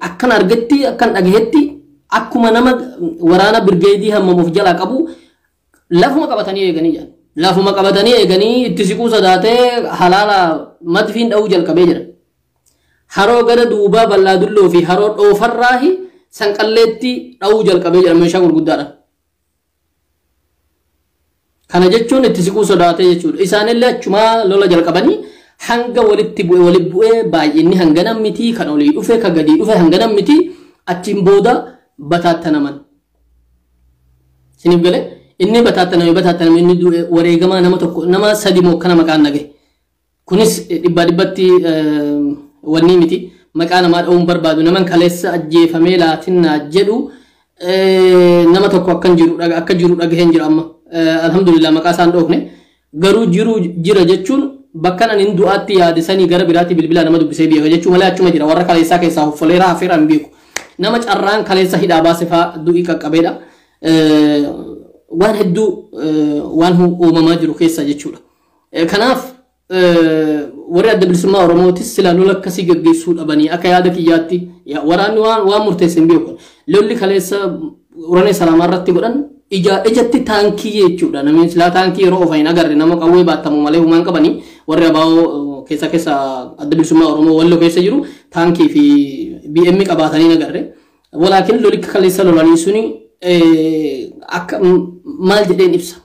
akkan argetti akkan dhagahetti akkuma nama waraana birgeedii hammam of jalaa qabu lafuma qabatanii eeganii jiran. Lafuma qabatanii eeganii itti siquu sodaatee halaala madfiin dha'uu jalqabee jira. Haroo gara duubaa bal'aa dulloo fi haroo dhoofarraahi sanqalleetti dha'uu jalqabee jira meeshaa gurguddaadha. Kana jechuun itti siquu sodaatee jechuudha. Isaanillee achumaa lola jalqabanii hanga walitti bu'e walitti bu'ee baay'inni hangana miti kan olii dhufe kan gadii dhufe hangana miti achiin booda bataattanaman. Isiniif galee inni bataattaname bataattaname inni du'e wareegamaa nama tokko nama 3 moo kana maqaan nage. Kunis dhibbaa dhibbatti wanni miti maqaa namaa dha'uun barbaadu naman kaleessa ajjeefamee laatinnaa jedhu nama tokko akka jiru dhagaheen jira amma. Alhamdulillah maqaa isaan dhoofne garuu jiru jira jechuun bakka ani hin du'aatti yaade sanii gara biraatti bilbila nama dubbisee beeka jechuun malee achuma jira warra kaleessaa keessaa hoffoleera hafeera hin beeku. Nama carraan kaleessa hidhaa baase faa du'ii qaqqabeedha. Waan hedduu waan uumamaa jiru keessa jechuudha. Kanaaf warri adda bilisummaa Oromootis sila lola akkasii gaggeessuu dhabanii akka yaada kiyyaatti waraanni waan murteesse hin beeku. Lolli kaleessa uranee salaamaa irratti godhan ijatti taankii jechuudha. Namni silaa taankii yeroo ofa hin agarre nama qawwee baattamu malee humaan qabanii warri abaa'oo keessa keessa adda bilisummaa Oromoo walloo keessa jiru taankii fi BM qabaatanii hin agarre. Walaakin lolli kaleessa lolanii suni akka maal jedheen ibsa.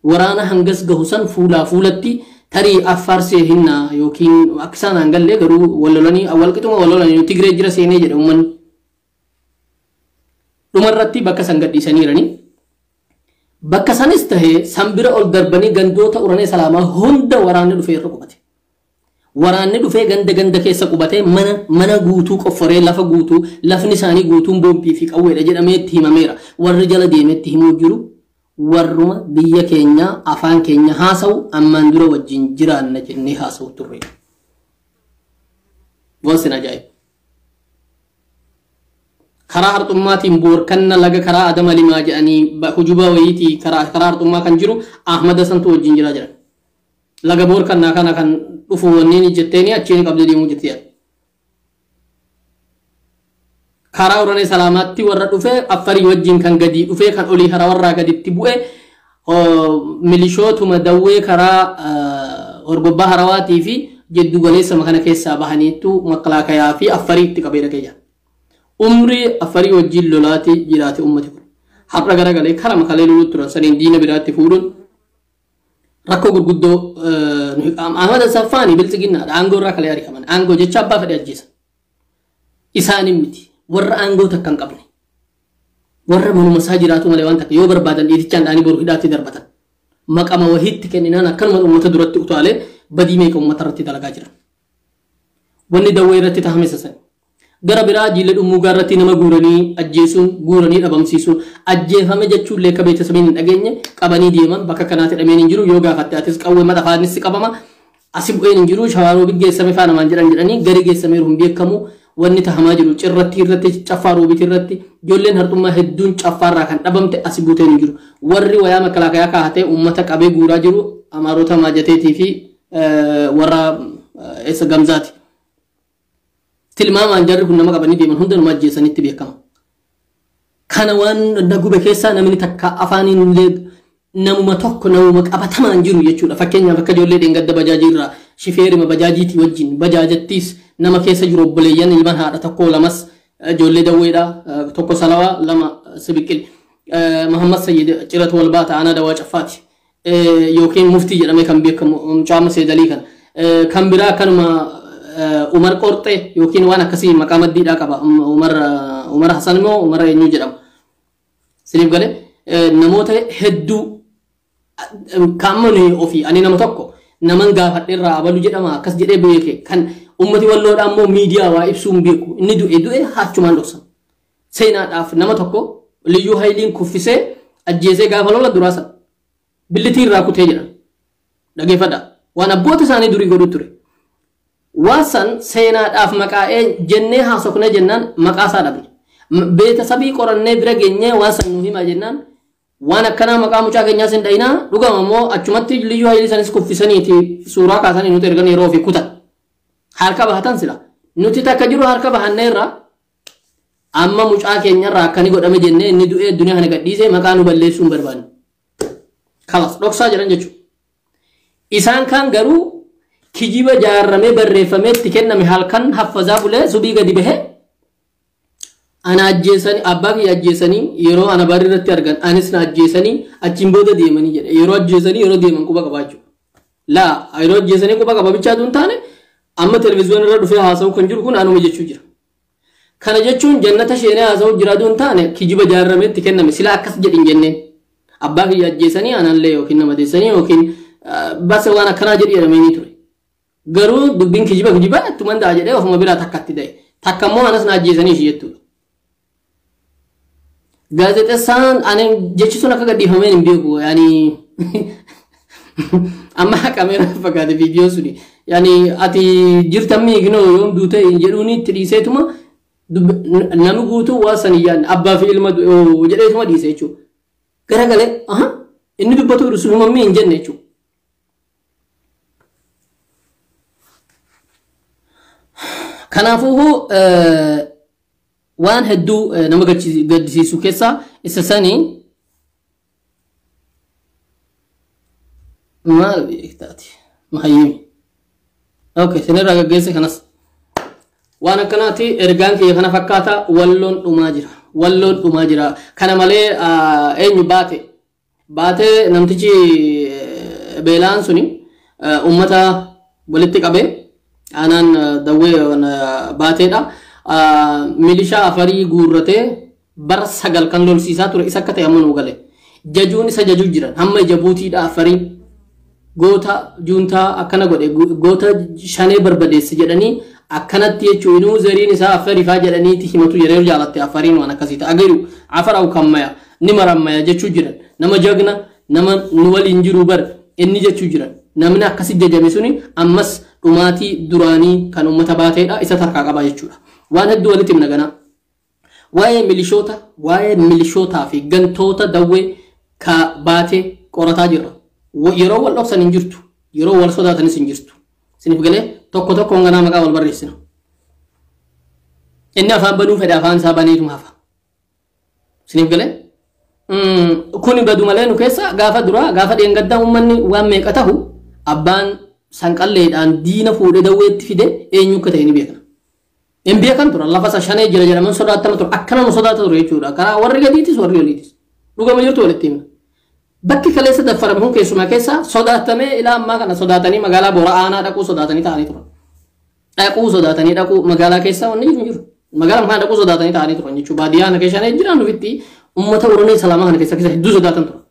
Waraana hangas gahu san fuulaa fuulatti tarii Affaar seehinnaa yookiin akka isaan hangallee garuu wal lolanii walqixuma wal lolanii Tigree jira seenee jedhe uummanni. Dhumarratti bakka san gadhiisaniirani. Bakka sanis tahee san bira ol darbanii gandoota Uranee Salaamaa hunda waraanni dhufee irra qubate. Waraanni dhufee ganda ganda keessa qubatee mana mana guutuu qofforee lafa guutuu lafni isaanii guutuun boombii fi qawweedha jedhamee itti himameera. Warri jala deemee itti himuu jiru warruma biyya keenya afaan keenya haasa'u ammaan dura wajjin jiraanna jennee haasa'u turre. Waan sin ajaa'ibu. Karaa harxummaatiin boorkanna laga karaa Adama Limaa jedhanii hujubaa wayiitii karaa harxummaa kan jiru Ahmada santu wajjin jiraa jiran. Laga boorkannaa kana kan dhufu wanneen jetteeni achiin qabdee deemuu jirti yaadda. Karaa Uranee Salaamaatti warra dhufee Affarii wajjin kan gadi dhufee kan olii hara warraa gaditti bu'e milishootuma dawwee karaa horgobbaa harawaatii fi jiddu galeessa kana keessaa bahaniittu makkalaakayaa fi Affariitti qabee dhaqee jira. Umrii Affarii wajjin lolaati jiraate ummati kun. Har'a garagalee kara makalee loluu turan saniin diina biraatti fuudhuun rakkoo gurguddoo Ahmad Saffaani biltsiginnaadha. Aangoo irraa kalee ari'aman. Aangoo jecha abbaa fedhe ajjeesan. Isaanin miti. Warra aangoo takka hin qabne. Warra manuma isaa jiraatu malee waan takka yoo barbaadan dhiitichaan dhaanii boru hidhaatti darbatan. Maqama wahiitti kenninaan akkanuma uummata duratti utaalee badii meeqa uummata irratti dalagaa jiran. Wanni dawwee irratti tahame isa sani. Gara biraa jiila dhummuugaa irratti nama guuranii ajjeesuun guuranii dhabamsiisuun ajjeefame jechuun illee akka beeksisamiin hin dhageenye qabanii deeman bakka kanaatti hidhameen hin jiru yoo gaafatte atis qawwee maxafaanis si qabama asi bu'een hin jiru shawaaroo geessame faana maan jedhan jedhanii gari geessameeru hin beekamu wanni tahamaa jiru cirratti irratti caffaa roobitii irratti ijoolleen harxummaa hedduun caffaarraa kan dhabamte asi buuteen hin jiru warri wayaa makalaakayaa kaahatee uummata qabee guuraa jiru amaarota maajateetii fi warra eessa gamzaati. Tilmaamaan jarri kun nama qabanii deeman hunda nama ajjeesanitti beekama. Kana waan na gube keessaa namni takka afaaniin illee namuma tokko namuma qabatamaan jiru jechuudha. Fakkeenyaaf akka ijoollee dheengadda bajaajii irraa shifeerima bajaajiitii wajjin bajaajattiis nama keessa jiru obboleeyyan ilmaan haadha tokko lamas ijoollee dawweedha tokko salawaa lama sibiqil. Muhammad Sayyid ciratu wal baata aanaa dawaa caffaati. Yookiin muftii jedhamee kan beekamu mucaa Seedalii kana. Kan biraa akkanuma Umar Qorxee yookiin waan akkasii maqaa maddiidhaa qaba. Umar Hasan immoo Umar eenyu jedhama. Siniif galee namoota hedduu kan nuyi ofii ani nama tokko naman gaafadheerraa abalu jedhama akkas jedhee beeke kan ummati walloodhaa immoo miidiyaa waa ibsuu hin beeku. Inni du'e du'e haachumaan dhoksan. Seenaadhaaf nama tokko Liyyuu Hayiliin kuffisee ajjeesee gaafa lola duraa sana billitii irraa kutee jedhan. Dhageeffadhaa. Waan abboota isaanii durii godhu ture. Waan san seenaadhaaf maqaa'ee jennee haasofnee jennaan maqaa isaa dhabne. Beetasabii qorannee bira geenyee waan san nu himaa jennaan waan akkanaa maqaa mucaa keenyaas hin dhayinaa dhugama immoo achumatti Liyyuu Hayilii sanis kuffisaniiti suuraa kaasanii nuti ergan yeroo ofii kutan. Harka bahatan sila. Nuti takka jiru harka bahanneerra amma mucaa keenyarraa akkani godhame jennee inni du'ee addunyaa kana gadhiisee maqaa nu balleessuu hin barbaanne. Kalas dhoksaa jedhan jechuudha. Isaan kaan garuu kijiba jaarramee barreeffamee itti kenname halkan haffazaa bulee subii gadi bahe ana ajjeesanii abbaa kiyya ajjeesanii yeroo ana barri irratti argan anis na ajjeesanii achiin booda deemanii jedhe yeroo ajjeesanii yeroo deeman quba qabaachuu. Laa yeroo ajjeesanii quba qaba bichaatu hin taane amma televezyiyoon irra dhufee haasa'u kan jiru kun anuma jechuu jira. Kana jechuun jannata sheenee haasa'u jiraatu hin taane kijiba jaarramee itti kenname sila akkas jedhin jenneen abbaa kiyya ajjeesanii anallee yookiin nama deessanii yookiin basa waan akkanaa jedhi jedhamee ture. Garuu dubbiin kijiba kijiba ittuman ta'a jedhee ofuma biraa takkatti ta'e. Takka immoo anas na ajjeesanii ishee jechuudha. Gaazexeessaan ani jechi sun akka gadhiifameen hin beeku. Yaani amma haqameera fakkaate viidiyoo suni. Yaani ati jirtamii kinoo yoom duute hin jedhuuni itti dhiiseetuma namni guutuu waan san hin yaadne abbaa fi ilma jedheetuma dhiise jechuudha. Garagalee aha inni dubbatu sunuma hin jenne jechuudha. Kanaafuu waan hedduu nama gaddisiisu keessaa isa sanii maal beektaati mahayyimi. Okay, sinirraa gaggeesse kanas. Waan akkanaati ergaan kiyya kana fakkaata walloon dhumaa jira. Walloon dhumaa jira. Kana malee eenyu baate? Baatee namtichi Beelaan suni uummata walitti qabee aanaan Dawwee baateedha. Milishaa Afarii guurratee bara 9 kan lolsiisaa ture isa akka ta'e amma nuu gale. Jajuun isa jajuu jiran hamma Jabuutiidha. Afariin goota juuntaa akkana godhe, goota shanee barbadeesse jedhanii akkanatti jechuun inuu zariin isaa Afarifaa jedhaniiti himatu jedhee jaalatte. Afariin waan akkasii ta'a agaruu Afar au kammaya ni marammaya jechuu jiran, nama jagna nama nu waliin jiru bar inni jechuu jiran. Namni akkasi jajame suni ammas dhumaatii duraanii kan uummata baateedha isa tarkaa qaba jechuudha. Waan hedduu walitti himna ganaa. Waa'ee milishootaa fi gantoota Dawwee ka baatee qorataa jirra. Yeroo wal dhoksan hin jirtu, yeroo wal sodaatanis hin jirtu. Siniif galee tokko tokkoon ganaa maqaa wal barreessina. Inni afaan banuu fedhe afaan isaa baneetuma hafa. Siniif galee kuni badu malee nu keessa gaafa duraa gaafa dheengaddaa uummanni waan meeqa tahu abbaan sanqalleedhaan diina fuudhee Dawweetti fide eenyu akka ta'e ni beekna. Hin beekan turan, lafa isa shanee jira jedhaman sodaatama ture, akka nama sodaata ture jechuudha. Karaa warri gadiitis warri oliitis. Dhugama jirtu walitti himna. Bakki kaleessa daffarame kun keessumaa keessa sodaatamee ilaa ammaa kana sodaatanii magaalaa Boora aanaa dhaquu sodaatanii ta'anii turan. Dhaquu sodaatanii dhaquu magaalaa keessa wanni jiru jiru. Magaalaa kana dhaquu sodaatanii ta'anii turan jechuudha. Baadiyyaa kana keessa jiran ofitti uummata Oromoo Salaamaa kana keessa keessa hedduu sodaatan turan.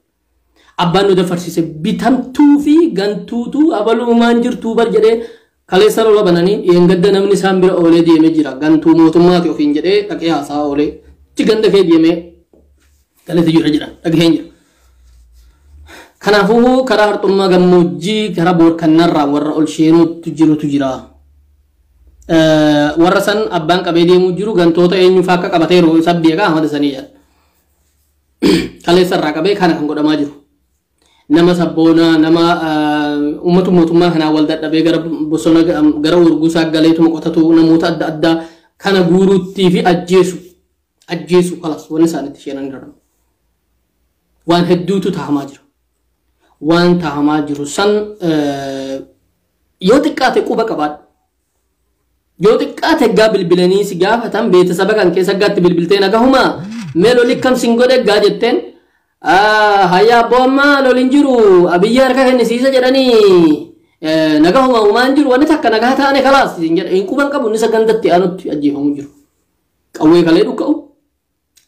Abbaan nu daffarsiise bitamtuu fi gantuutu abaluumaan jirtuu bar jedhee kaleessa lola bananii dheengadda namni isaan bira oolee deemee jira. Gantuu mootummaati ofiin jedhee dhaqee haasaa oolee. Achi ganda kee deemee galatti jira jira dhagaheen jira. Kanaafuu karaa Harxummaa gammoojjii karaa Boorkannarraa warra ol sheenuutu jirutu jira. Warra san abbaan qabee deemuu jiru gantoota eenyufaa akka qabateeru isa beekaa hamada sanii jedha. Kaleessa irraa qabee kana kan godhamaa jiru. Nama sabboonaa, nama uummata mootummaa kanaa wal dadhabee gara bosona gara urgusaa galeetuma qotatu, namoota adda addaa kana guuruuttii fi ajjeesu. Ajjeesu kalas wanni isaanitti sheenan irra. Waan hedduutu taa'amaa jira. Waan taa'amaa jiru san yoo xiqqaate quba qabaadhu. Yoo xiqqaate gaa bilbilanii si gaafatan, beeksisa kan keessa gaatti bilbiltee nagahumaa mee loli kam sin godhe gaa jetteen, hayyaa abboo ammaa lolin jiru, Abiyyi harka kennisiisa jedhanii, nagahuma uumaan jiru, wanni takka nagaa taane kalaas sin jedha. Hin quban qabu inni sagantatti aanutti ajjeefamuu jiru. Qawwee kalee dhukka'u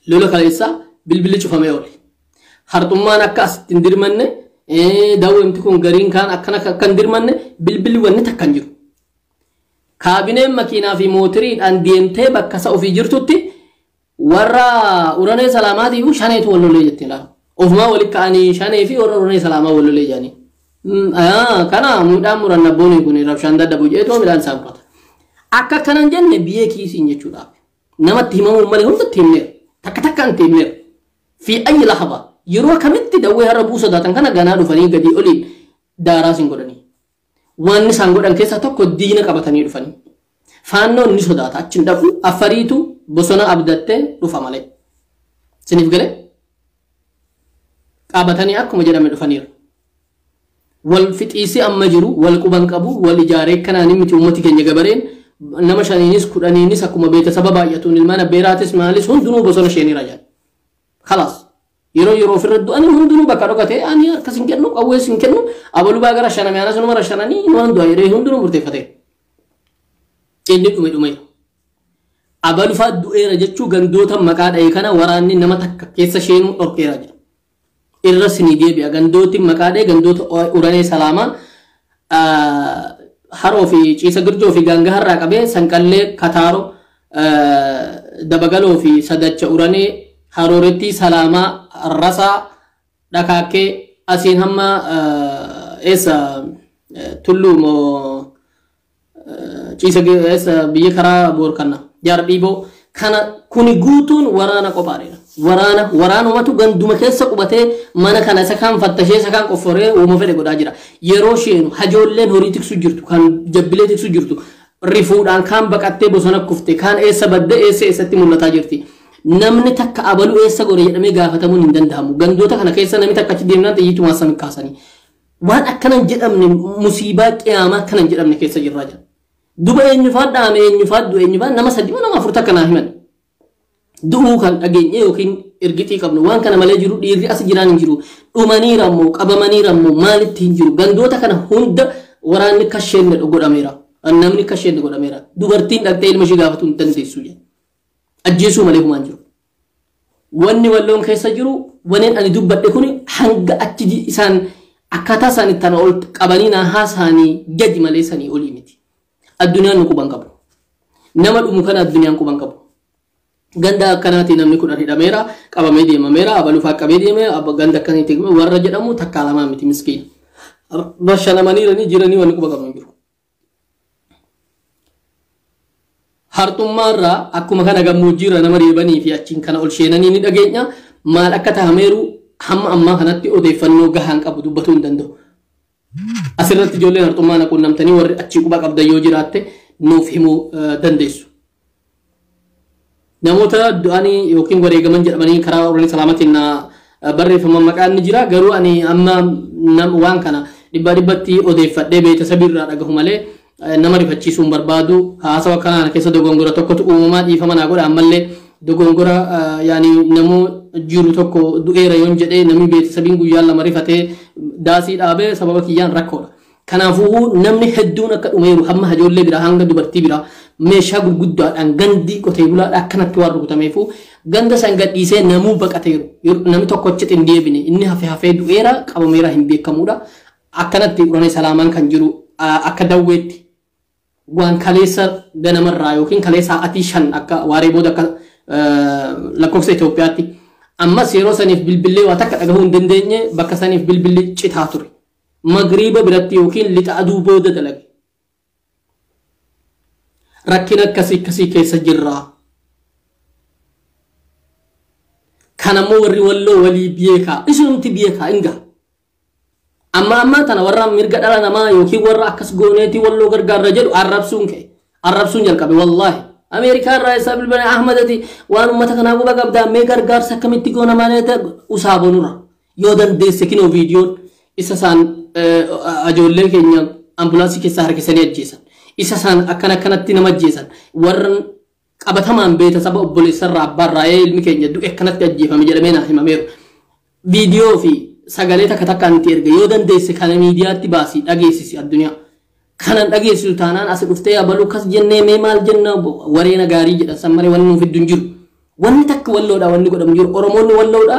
lola kaleessaa bilbilli cufamee oole. Harxummaan akka asitti hin dirmanne, daawwemti kun gariin kaan akkana akka hin dirmanne, bilbilli wanni takka hin jiru. Kaabineen makiinaa fi mootiriidhaan deemtee bakka isa ofii jirtutti warra Uranee Salaamaatiif shaneetu wal lolee jettee laala. Ofumaa walitti ka'anii shanee fi warra Uranee Salaamaa wal lolee jedhanii. Kana midhaan muranna boonii kun rabshaan dadhabu jedheetoo midhaan isaa murata. Akka kanan jenne biyya kiisiin jechuudhaaf. Namatti himamuu malee hundatti himneera. Takka takkaan itti himneera. Fi ayyi lahaba yeroo kamitti Dawwee har'a bu'uu sodaatan kana ganaa dhufanii gadii oliin daaraa sin godhanii. Waan isaan godhan keessaa tokko diina qabatanii dhufanii. Faannoon ni sodaata, achi hin dhaqu, Afariitu bosona abdattee dhufa malee. Siniif galee? Qabatanii akkuma jedhame dhufaniiru. Wal fixiisii amma jiru wal quban qabu, wal ijaaree kanaan miti. Uummati keenya gabareen nama shaniinis kudhaniinis akkuma beeksisa baay'atuun ilmaan abbeeraatis maalis hundinuu bosona sheeniira jedha. Kalaas yeroo yeroo ofirra du'anii hundinuu bakka dhokatee ani harkas hin kennu, qawwees hin kennu, abaluu baa gara shaname anas numa shananii waan du'a jedhee hundinuu murteeffate. Inni dhume dhumeera. Abalufaa du'eera jechuu gandoota maqaa dha'e kana waraanni nama takka keessa sheenuu dhorkeera jira. Irra sinii deebi'a, gandooti maqaa dha'e gandoota Uranee Salaamaa Haroo fi Ciisa Girjoo fi Gaanga harraa qabee Sanqallee, Kataaroo, Dabagaloo fi Sadacha, Uranee, Harooretti, Salaamaa, Rasaa, Dhakaakkee, asiin hamma eessa Tulluu moo Ciisa eessa biyya karaa Boorkanna Jaara Dhiiboo kana kuni guutuun waraana qophaadha. Waraana waraanumatu ganduma keessa qubatee mana kana isa kaan fattashee isa kaan qofforee uuma fedhe godhaa jira. Yeroo sheenu hajoolleen horii tiksu jirtu, kan jabbilee tiksu jirtu, rifuudhaan kaan baqattee bosona kufte, kaan eessa badde, eessa eessatti mul'ataa jirti. Namni takka abaluu eessa gore jedhamee gaafatamuun hin danda'amu. Gandoota kana keessa namni takka achi deemnaan xiyyiitumaan sami kaasanii. Waan akkanan jedhamne, musiibaa qiyaamaa akkanan jedhamne keessa jirraa jira. Duba eenyufaa dhaame, eenyufaa du'e, eenyufaa nama sadi nama afur takka naa himan. Du'uu kan dhageenye yookiin ergitii qabnu waan kana malee jiru dhiirri as jiraan hin jiru. Dhumaniira immoo qabamaniira immoo maalitti hin jiru. Gandoota kana hunda waraanni kasheenna godhameera. Namni kasheenna godhameera. Dubartiin dhaqxee ilma ishee gaafatu hin dandeessu jedha. Ajjeesuu malee humaan jiru. Wanni Walloon keessa jiru waneen ani dubbadhe kun hanga achi isaan akkaataa isaan ittaan ol qabanii na haasaanii gadi malee sanii olii miti. Addunyaan nu quban qabu. Nama dhumu kana addunyaan quban qabu. Ganda akkanaatiin namni 10 hidhameera, qabamee deemameera, abaluu fa'aa qabee deeme, ganda akkaniitti warra jedhamu takkaa lamaa miti miskiin. Bashanamanii jiranii wanni quba qaban jiru. Harxummaarraa akkuma kana gammoojjiirra nama reebanii fi achiin kana ol sheenanii ni dhageenya. Maal akka tahameeru hamma ammaa kanatti odeeffannoo gahaan qabu dubbatuu hin danda'u. Asirratti ijoolleen harxummaa na quunnamtanii warri achii quba qabdan yoo jiraatte nuuf himuu dandeessu. Namoota du'anii yookiin wareegaman jedhamanii karaa Oromiyaa Salaamatiin na barreeffaman maqaan ni jira. Garuu ani amma waan kana 100% odeeffadhee beeksisa dhagahu malee nama rifachiisuu hin barbaadu. Haasawa kanaan keessa dogongora tokkotu uumamaa dhiifama naa godha. Ammallee dogongora yaani namoo jiru tokko du'eera yoon jedhee namni beeksisabiin guyyaan lama rifatee daasii dhaabee sababa kiyyaan rakkoodha. Kanaafuu namni hedduun akka dhumeeru hamma ijoollee biraa hanga dubartii biraa meeshaa gurguddaadhaan gandi qotee bulaadhaan akkanatti waan rukutameefu ganda san gadhiisee namuu baqateeru. Namni tokko achitti hin deebine inni hafee hafee du'eera qabameera hin beekamuudha. Akkanatti Oromiyaa Salaamaan kan jiru akka dawweetti waan kaleessa ganamarraa yookiin kaleessa sa'aatii 5 akka waaree booda akka lakkoofsa Itoophiyaatti ammas yeroo saniif bilbillee waa takka dhagahuu hin dandeenye bakka saniif bilbilli citaa ture. Magriiba biratti yookiin lixa aduu booda dalage. Rakkina akkasii akkasii keessa jirra. Kanammoo warri Walloo walii beekaa isinumti beekaa hin gaha. Amma ammaa tana warra mirga dhala namaa yookiin warra akkas gooneetii Walloo gargaarra jedhu arrabsuun ka'e. Arrabsuun jalqabe wallaahi. Ameerikaa irraa isaa bilbila Ahmadati waan uummata kanaa quba qabdaa mee gargaarsa akkamitti goona malee usaa bonurra. Yoo dandeesse kinoo viidiyoon isa isaan ijoollee keenya ambulaansii keessaa harkisanii ajjeesan. Isa isaan akkana akkanatti nama ajjeesan. Warra qabatamaan beeta saba obboleessarraa abbaarraa ilmi keenya du'e akkanatti ajjeefame jedhamee naa himameeru. Viidiyoo fi sagalee takka takkaan itti erga yoo dandeesse kana miidiyaatti baasii dhageessisi addunyaa. Kanan dhageessisu taanaan as dhuftee abaluu kas jennee mee maal jenna wareena gaarii jedhan san malee wanni nuuf fiddu hin jiru. Wanni takka Walloodha wanni godhamu jiru. Oromoonni Walloodha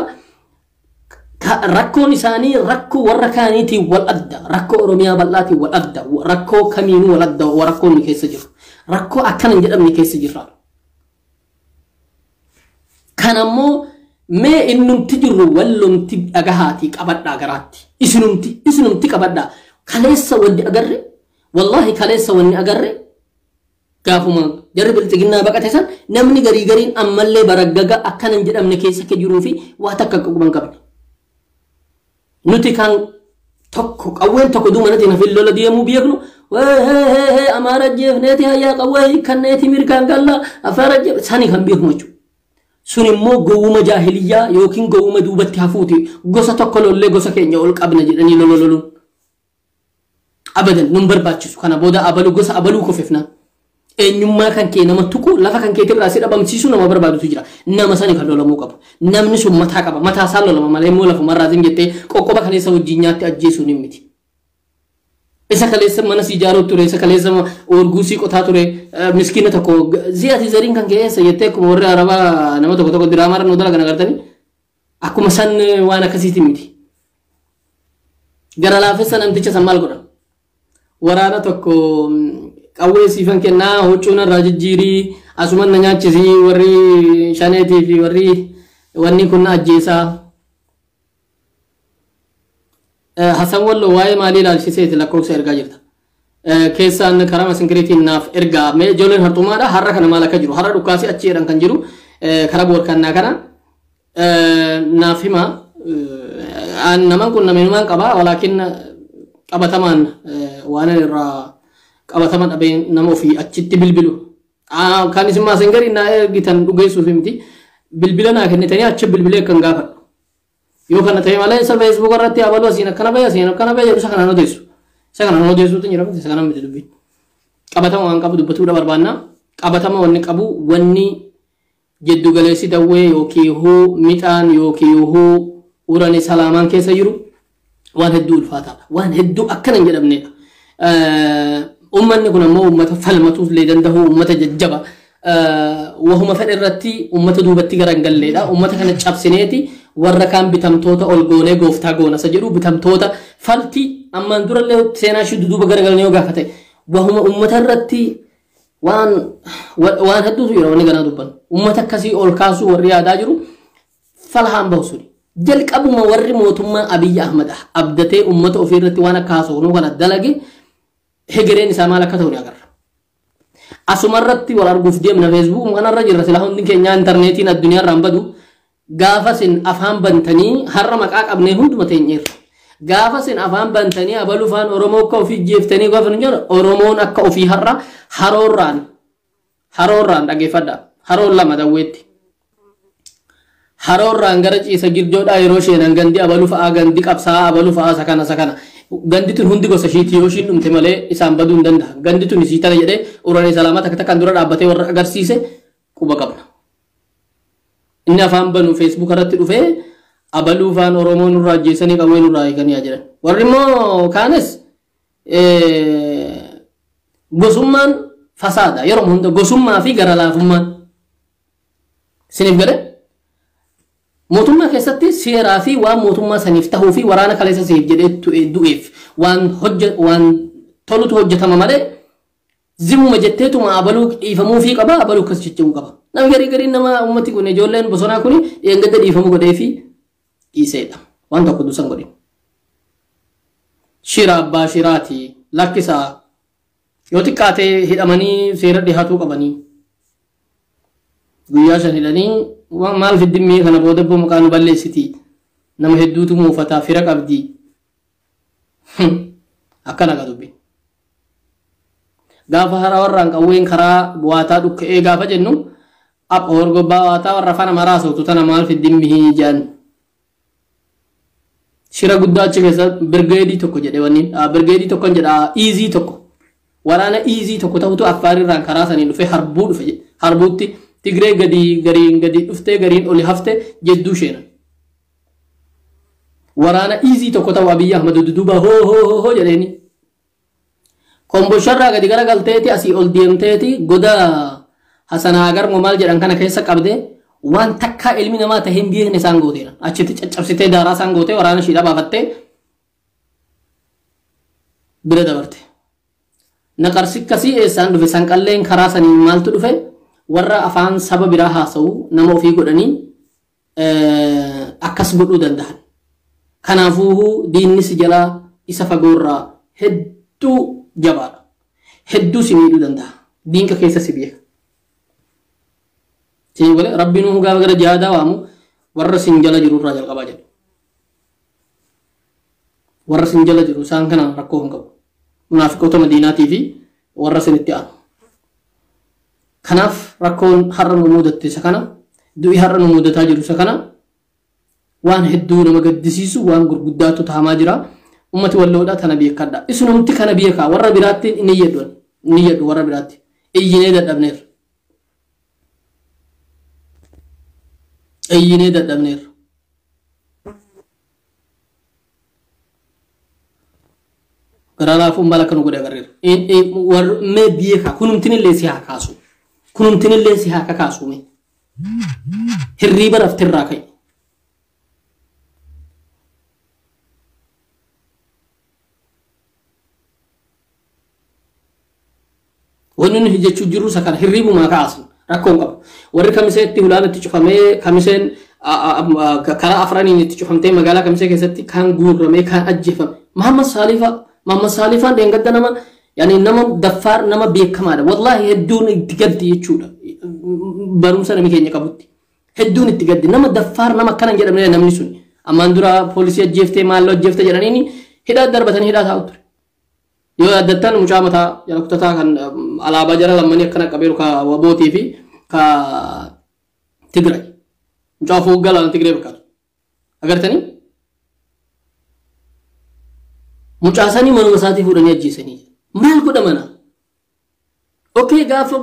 rakkoon isaanii rakkoo warra kaaniitiin wal adda. Rakkoo Oromiyaa bal'aatiin wal adda. Rakkoo kamiinuu wal adda rakkoon keessa jiru. Rakkoo akkana hin jedhamne keessa jirra. Kanammoo mee innumti jirru wallumti dhagahaatii qabadhaa garaatti. Isinumti qabadhaa. Kaleessa wanni agarre wallahi kaleessa wanni agarre gaafuma jarri bilxiginnaa baqate san namni garii gariin ammallee baraggaga akkana hin jedhamne keessa akka jiruu fi waa takka akka quban qabne. Nuti kan tokko qawween tokko duuma natti nafin lola deemuu beeknu hee Amaara jeefneeti hayyaa qawwee hiikkanneeti mirgaan galla Afaara jeef sani kan beeknu jechuudha. Sun immoo gowwuma jaahiliyyaa yookiin gowwuma duubatti hafuuti gosa tokko lollee gosa keenya ol qabna jedhanii lola loluun. Abadan nun barbaachisu kana booda abaluu gosa abaluu kofefna. Eenyummaa kan kee nama tuqu lafa kan keetirraa si dhabamsiisuu nama barbaadutu jira. Nama sani kan lolamuu qabu. Namni sun mataa qaba. Mataa isaan lolama malee immoo lafumarraa zin jettee qoqqoba kaleessa wajjin nyaatti ajjeesuun hin miti. Isa kaleessa mana si ijaaruu ture, isa kaleessa orguu si qotaa ture, miskiina tokko zi'ati zariin kan kee eessa jettee akkuma warri Arabaa nama tokko tokko diraamaa irra nu dalagan agartanii akkuma san waan akkasiiti miti. Gara laafessa namticha san maal godhan? Waraana tokko qawwee siifan kennaa huccuu narraa jijjiirii asuman na nyaachisii warri shaneetii fi warri wanni kun na ajjeesaa. Hasan Walloo waa'ee maalii ilaalchiseeti lakkoofsa ergaa jirta. Keessaan karaa masinkiriitiin naaf ergaa mee ijoolleen harxumaadha har'a kana maal akka jiru har'a dhukkaasii achi jedhan kan jiru karaa boorkannaa kana naaf hima. Naman kun nameenumaan qaba walaakin qabatamaan waan irraa qabatama dhabee nama ofii achitti bilbilu. Kan isin maasingarii naa ergitan dhugeessuuf miti bilbila naa kennitanii achi bilbilee kan gaafadhu. Yoo kana ta'e malee isa Facebook irratti abaluu asiin akkana bahe asiin akkana bahe jedhu isa kanaan odeessu. Isa kanaan odeessuutu jira miti isa kanaan miti dubbiin. Qabatama waan qabu dubbatuudha barbaanna. Qabatama wanni qabu wanni Jiddu galeessi Dawwee yookiin huu Mixaan yookiin huu Urani Salaamaan keessa jiru waan hedduu ulfaataadha. Waan hedduu akkana hin jedhamnedha. Uummanni kun ammoo uummata falmatuuf illee danda'u, uummata jajjaba. Wahuma fedhe irratti uummata duubatti gara hin galleedha. Uummata kana cabsineeti warra kaan bitamtoota ol goonee gooftaa goona isa jedhu bitamtoota falti ammaan durallee seenaa ishii duduuba garagalanii yoo gaafate wahuma uummata irratti waan hedduutu jira wanni ganaa dubbannu. Uummata akkasii ol kaasuu warri yaadaa jiru falhaan bahu suni. Jalqabuma warri mootummaa Abiyyi Ahmad abdatee uummata ofii irratti waan akka haasofnu kana dalage hegereen isaa maal akka ta'u ni agarra. Asuma irratti wal arguuf deemna feesbuuk kanarra jirra silaa hundi keenya intarneetiin addunyaa irraan badu gaafa sin afaan bantanii har'a maqaa qabnee hunduma teenyeerra. Gaafa sin afaan bantanii abaluu faan Oromoo akka ofii jeeftanii gaafa nu jedhu Oromoon akka ofii har'a haroorraan dhageeffadha. Haroon lama Dawweetti. Haroorraan gara ciisa girjoodhaa yeroo sheenan gandi abaluu fa'aa gandi qabsaa'aa abaluu fa'aa isa kana isa kana. Gandi tun hundi gosa ishiitii yoo ishiin dhumte malee isaan baduu hin danda'a. Gandi tun isii tana jedhee Uranii Salaamaa takka takkaan dura dhaabbatee warra agarsiise quba qabna. Inni afaan banu feesbuuk irratti dhufee abaluu faan Oromoo nurraa ajjeesanii qawwee nurraa eeganii haa jedhan. Warri immoo kaanis gosummaan fasaada yeroo hunda gosummaa fi gara laafummaan. Isiniif galee? Mootummaa keessatti seeraa fi waan mootummaa saniif tahuu fi waraana kaleessa siif jedhee du'eef waan tolutu hojjetama malee zimuma jetteetuma abaluu dhiifamuu fi qaba abaluu akkas jechuu qaba. Namni garii gariin nama uummati kun ijoolleen bosonaa kun dheengadda dhiifamuu godhee fi dhiiseedha. Waan tokko dusan godhe. Shira abbaa shiraati lakkisaa yoo xiqqaatee hidhamanii seera dhihaatuu qabanii. Guyyaa 5 hidhanii waan maal fiddimmee kana booda immoo maqaa nu balleessiti. Nama hedduutu muufataa fira qabdi. Akkana gaa dubbiin. Gaafa hara warraan qawween karaa waataa dhukka'ee gaafa jennu ab horgobbaa waataa warra afaan Amaaraa haasoftu tana maal fiddimmii jedhan. Shira guddaa achi keessa birgeedii tokko jedhe wanni birgeedii tokko jedha iizii tokko. Waraana iizii tokko ta'utu Affaarirraan karaa saniin dhufee harbuu dhufe jedhe. Harbuutti Tigree gadi gariin gadi dhuftee gariin oli hafte jedduu sheenan. Waraana iizii tokko ta'u Abiyyi Ahmad duduuba hoo hoo hoo hoo jedheeni. Kombosharraa gadi garagalteeti asii ol deemteeti goda Hasanaa Garmoo maal jedhan kana keessa qabdee waan takkaa ilmi namaa ta'e hin beekne isaan gooteera. Achitti caccabsitee daaraa isaan gootee waraana ishiidhaa baafattee bira dabarte. Naqarsi akkasii eessaan dhufe sanqalleen karaa saniin maaltu dhufe warra afaan saba biraa haasa'u nama ofii godhanii akkas godhuu danda'an. Kanaafuu diinni si jalaa isa fagoorraa hedduu jabaadha. Hedduu si miidhuu danda'a. Diinqa keessa si beeka. Siin godhe rabbiin nu gaafa gara jihaadaa waamu warra sin jala jirurraa jalqabaa jedhu. Warra sin jala jiru isaan kana rakkoo hin qabu. Munaafiqoota Madiinaatii fi warra sinitti aanu. Kanaaf rakkoon har'a nu mudatte isa kana, du'i har'a nu mudataa jiru isa kana, waan hedduu nama gaddisiisu waan gurguddaatu tahamaa jira. Ummati Walloodhaa tana beekadha. Isinumti kana beekaa warra biraatti inni jedhu inni jedhu warra biraatti iyyinee dadhabneerra. Iyyinee dadhabneerra. Garaa laafuun maal akka nu godhe agarreerra. Mee beekaa kunumtinillee si haa kaasu. Kunumtinillee si haa kakaasu mee. Hirriiba raftirraa ka'i. Wanni nuti jechuu jirru isa kana hirriibumaa kaasnu rakkoo hin qabu. Warri kamisee itti hulaan itti cufamee kamiseen karaa afraniin itti cufamtee magaalaa kamisee keessatti kaan guurramee kaan ajjeefame. Mahammad Saalifaa Mahammad Saalifaan dheengadda nama yaani nama daffaar nama beekamaadha. Wallaahi hedduun itti gaddi jechuudha. Barumsa namni keenya qabutti. Hedduun itti gaddi nama daffaar nama akkana hin jedhamne namni sun. Ammaan dura poolisii ajjeeftee maalloo ajjeefte jedhaniini hidhaa darbatanii hidhaa taa'u ture. Yoo yaaddattan mucaa mataa jala kutataa kan alaabaa jala lammanii akkana qabeeru ka Wabootii fi ka Tigraay. Mucaa fuuggaa laala Tigree fakkaatu. Agartanii? Mucaa sanii manuma isaatii fuudhanii ajjeesanii. Maal godha mana? Okee gaafa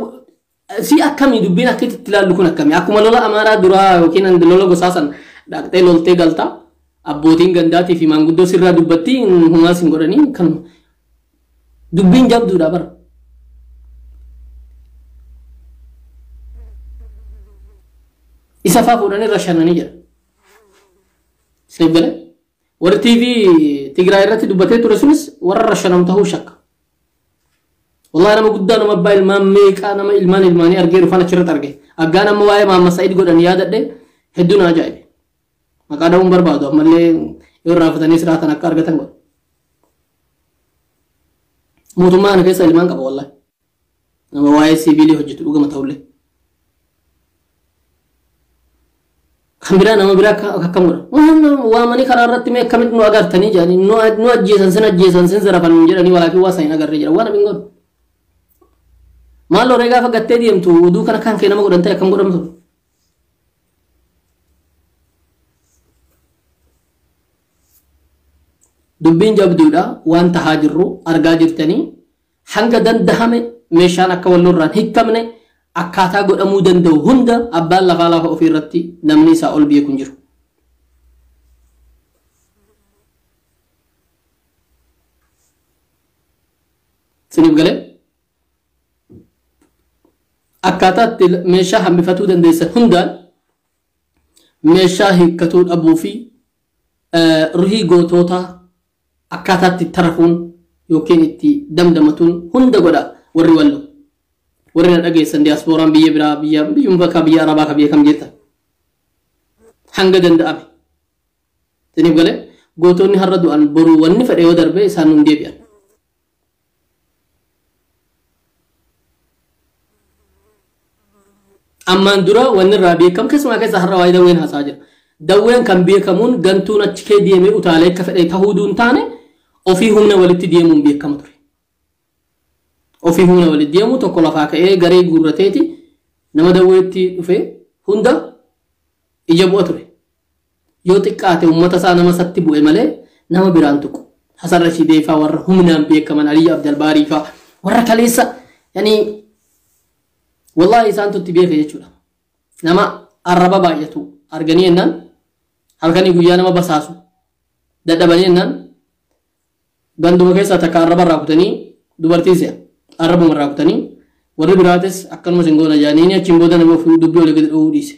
Si akkamii dubbiin akka itti ilaallu kun akkamii? Akkuma lola Amaaraa duraa yookiin lola gosaa san dhaqxee loltee galtaa abbootiin gandaatii fi maanguddoo sirraa dubbatti humaas hin godhanii kanuma. Dubbiin jabduudha bara. Isa faa fuudhanii irra shananii jira. Isiniif galee? Warri TV Tigraay irratti dubbatee ture sunis warra rashanamu ta'uu shakka. Wallahi nama guddaa nama abbaa ilmaan meeqaa nama ilmaan ilmaanii argee dhufan achirratti arge. Aggaan amma waa'ee Maamma Sa'iid godhan yaadadhe hedduu na ajaa'ibe. Maqaa dha'uun barbaadu ammallee yoo irraafatanii siraatan akka argatan godha. Mootummaa kana keessa ilmaan qaba wallahi. Nama waa'ee siviilii hojjetu dhugama ta'ullee. Kan biraa nama biraa akkam godha. Waamanii karaa irratti mee akkamitti nu agartanii jedhanii nu ajjeesan sin ajjeesan sin zarafan jedhanii walaakin waa san hin agarree jedha waan abin godhu. Maal loree gaafa gattee deemtu oduu kana kan kee nama godhan ta'e akkam godhamtu. Dubbiin jabduudha waan tahaa jirru argaa jirtanii hanga dandahame meeshaan akka wallorraan hiikamne akkaataa godhamuu danda'u hunda abbaan lafaa lafa ofii irratti namni isaa ol beeku hin jiru. Siniif galee akkaataa itti meeshaa hambifatuu dandeessan hundaan meeshaa hiikkatuu dhabuu fi ruhii gootootaa akkaataa itti tarafuun yookiin itti damdamatuun hunda godha warri wallo. Warri na dhageessan diyaaspooraan biyya biraa biyya biyyuma bakka biyya Arabaa ka biyya kam jirtan hanga danda'ame. Siniif galee gootonni har'a du'an boruu wanni fedhe yoo darbe isaan nun deebi'an. Ammaan dura wanni irraa beekamu keessumaa keessa har'a waa'ee dawween haasaa jira. Dawween kan beekamuun gantuun achi kee deemee utaalee akka fedhe ta'uu duun taane ofii humna walitti deemuun beekama ture. Ofii humna walitti deemu tokko lafaa ka'ee garee guurrateeti nama dawweetti dhufe hunda ija bu'a ture. Yoo xiqqaate uummata isaa nama isatti bu'e malee nama biraan tuqu. Hasan Rashidee fa'aa warra humnaan beekaman Aliyyi Abdalbaarii fa'aa warra kaleessa yani wallahi isaantu itti beeka jechuudha. Nama arraba baay'atu arganii jennaan halkanii guyyaa nama basaasu dadhabanii jennaan ganduma keessaa takka arraba irraa kutanii dubartiin si'a arrabuma irraa kutanii warri biraatis akkanuma sin goona jedhanii achiin booda nama ofii dubbii olii gadi dhowuu dhiise.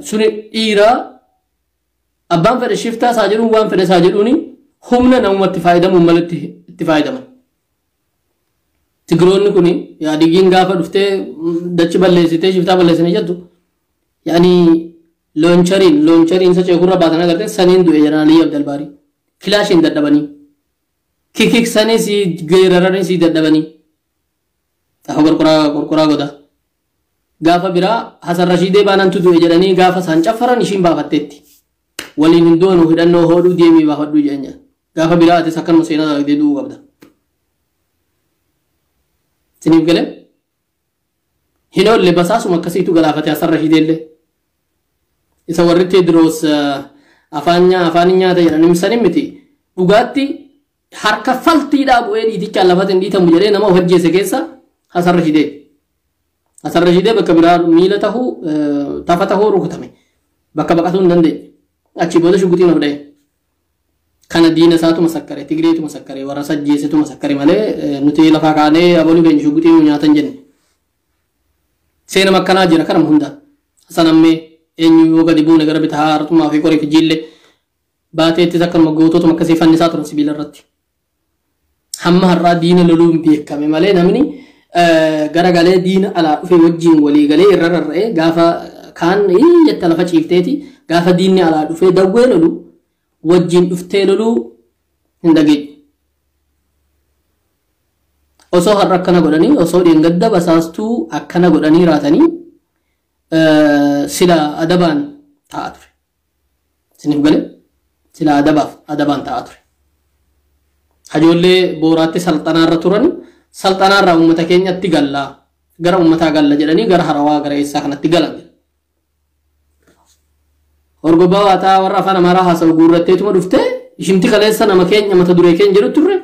Suni dhiiraa abbaan fedhe shiftaa isaa jedhuun waan fedhe isaa jedhuuni humna namumatti fayyadamuun malatti itti fayyadaman. Tigiroonni kuni yaadigiin gaafa dhuftee dachi balleessitee shiftaa balleessanii jettu yaani loonchariin isa ceekurra baatan agartee saniin du'e jedhan Aliyyi Abdalbaarii. Kilaashiin dadhabanii. Kikiksanii si geeraranii si dadhabanii. Gaafa qorqoraa godha. Gaafa biraa Hasan Rashidee baanantu du'e jedhanii gaafa isaan caffaran ishiin baafatteetti. Waliin hin doonu hidhannoo hodhuu deemii baafadhuu jedhan jedhan. Gaafa biraa atis akkanuma seenaa dalagdee du'uu qabda. Siniif galee? Hin oolle basaasuma akkasiitu galaafate Hasan Rashideellee. Isa warri Teediroos afaan nyaata jedhan sanii miti. Dhugaatti harka faltiidhaa bu'ee dhiitichaan lafatti hin dhiitamu jedhee nama of ajjeese keessa Hasan Rashidee. Hasan Rashidee bakka biraa miila tahuu tafa tahuu rukutame. Bakka baqatuu hin dandeenye. Achi booda shuguxiin of dha'e. Kana diina isaatu masakkare, Tigreetu masakkare, warra sajjeesetu masakkare malee nuti lafaa kaanee abaluu keenya shuguxii nyaatan jenne. Seenama akkanaa jira kanama hundaa. Hasan ammee eenyu yoo gadi buune gara bitaa hartummaa fi qorii fi jiillee baateettis akkanuma goototuma akkasii fannisaa turan sibiila irratti. Hamma har'aa diina loluun beekame malee namni garagalee diina alaa dhufee wajjin walii galee irra rarra'ee gaafa kaan jette lafa ciifteeti gaafa diinni alaa dhufee dawwee lolu wajjin dhuftee loluu hin dhageenye. Osoo har'a akkana godhanii osoo dheengadda basaastuu akkana godhanii raatanii sila adabaan taa'aa ture. Isiniif galee sila adabaaf adabaan taa'aa ture. Hajoollee booraatti salxanaarra turan salxanaarraa uummata keenyatti gallaa gara uummataa galla jedhanii gara harawaa gara eessaa kanatti galan. Horgobbaa waataa warra afaan Amaaraa haasa'u guurratteetuma dhuftee ishimti kaleessa nama keenya mata duree keenya jedhu turre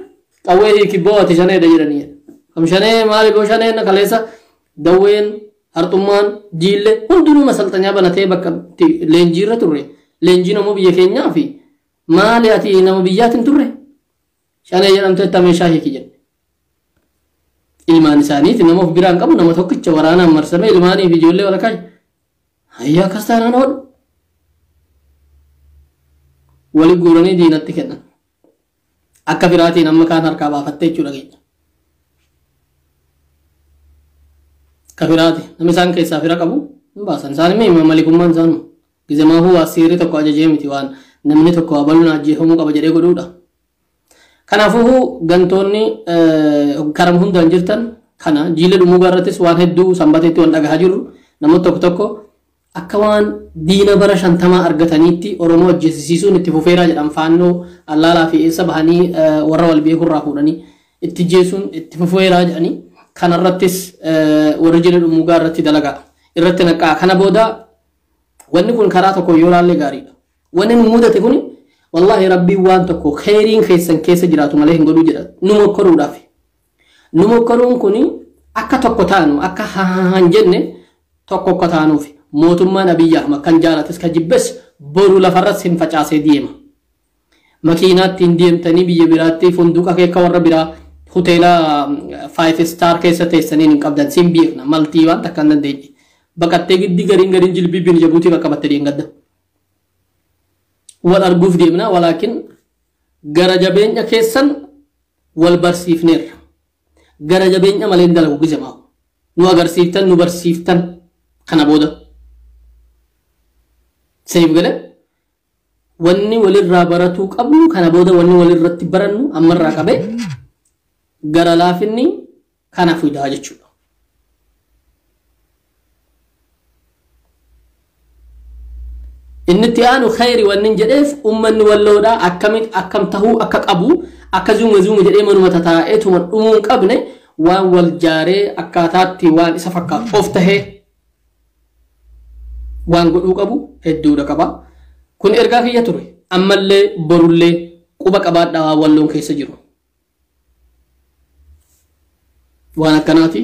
qawwee hiikibboo ati shaneedha jedhanii. Kam shanee maali boo shaneen kaleessa dawween harxummaan jiille hundinuu masalxanyaa banatee bakka leenjiirra turre. Leenjiin ammoo biyya keenyaa fi maali ati nama biyyaatiin turre shanee jedhamtee meeshaa hiiki jedhe. Ilmaan isaaniiti nama of biraan qabu nama tokkicha waraanaan marsamee ilmaanii fi ijoollee walakkaa hayyaa akkas taanaan hodhu. Wali guuranii diinatti kennan. Akka firaatiin amma kaan harkaa baafattee jechuudha keenya. Akka firaati namni isaan keessaa fira qabu hin baasan. Isaan immoo malikummaan isaanuma. Gizemaa huwaa seerri tokko ajajee miti waan namni tokko abaluun ajjeefamuu qaba jedhee godhuudha. Kanaafuu gantoonni karaa hundaan jirtan kana jiila dhumuu irrattis waan hedduu sanbateetti waan dhagahaa jirru namoota tokko tokko akka waan diina bara 50 argataniitti Oromoo ajjeesisiisuun itti fufeeraa jedhan faannoo allaalaa fi eessa bahanii warra wal beekurraa fuudhanii itti jeesuun itti fufeeraa jedhanii kanarrattis warra jiila dhumuu irratti dalagaa irratti naqaa. Kana booda wanni kun karaa tokko yoo laalle gaariidha. Wanni nu mudate kun wallahi rabbiin waan tokko kheyriin keessan keessa jiraatu malee hin godhuu jedha. Nu mokkoruudhaaf. Nu mokkoruun kun akka tokko taanu akka haan jenne tokko akka taanuuf mootummaan Abiyyi Ahmad kan jaalates kan jibbes boru lafarras hin facaasee deema. Makiinaatti hin deemtanii biyya biraatti funduuqa keekka warra biraa hoteela 5 star keessa teessanii hin qabdan siin beekna maltii waan takka hin dandeenye. Baqattee giddi gariin gariin jilbii Jabuutii bakka battee deemgadda. Wal arguuf deemna walaakin gara jabeenya keessan wal barsiifneerra. Gara jabeenya malee hin dalagu gizemaa. Nu agarsiiftan nu barsiiftan kana booda. Seef galee wanni walirraa baratuu qabnu kana booda wanni walirratti barannu ammarraa qabee gara laafinni kana fidaa jechuudha. Inni itti aanu khayri wanni jedheef uummanni walloodhaa akkamitti akkam tahuu akka qabu akka zuuma zuuma jedhee manuma tataa'eetuma dhumuu hin qabne waan wal jaaree akkaataatti waan isa fakkaatu of tahee waan godhuu qabu hedduudha qaba. Kun ergaa kiyya ture ammallee borullee quba qabaadhaa waan walloon keessa jiru. Waan akkanaati.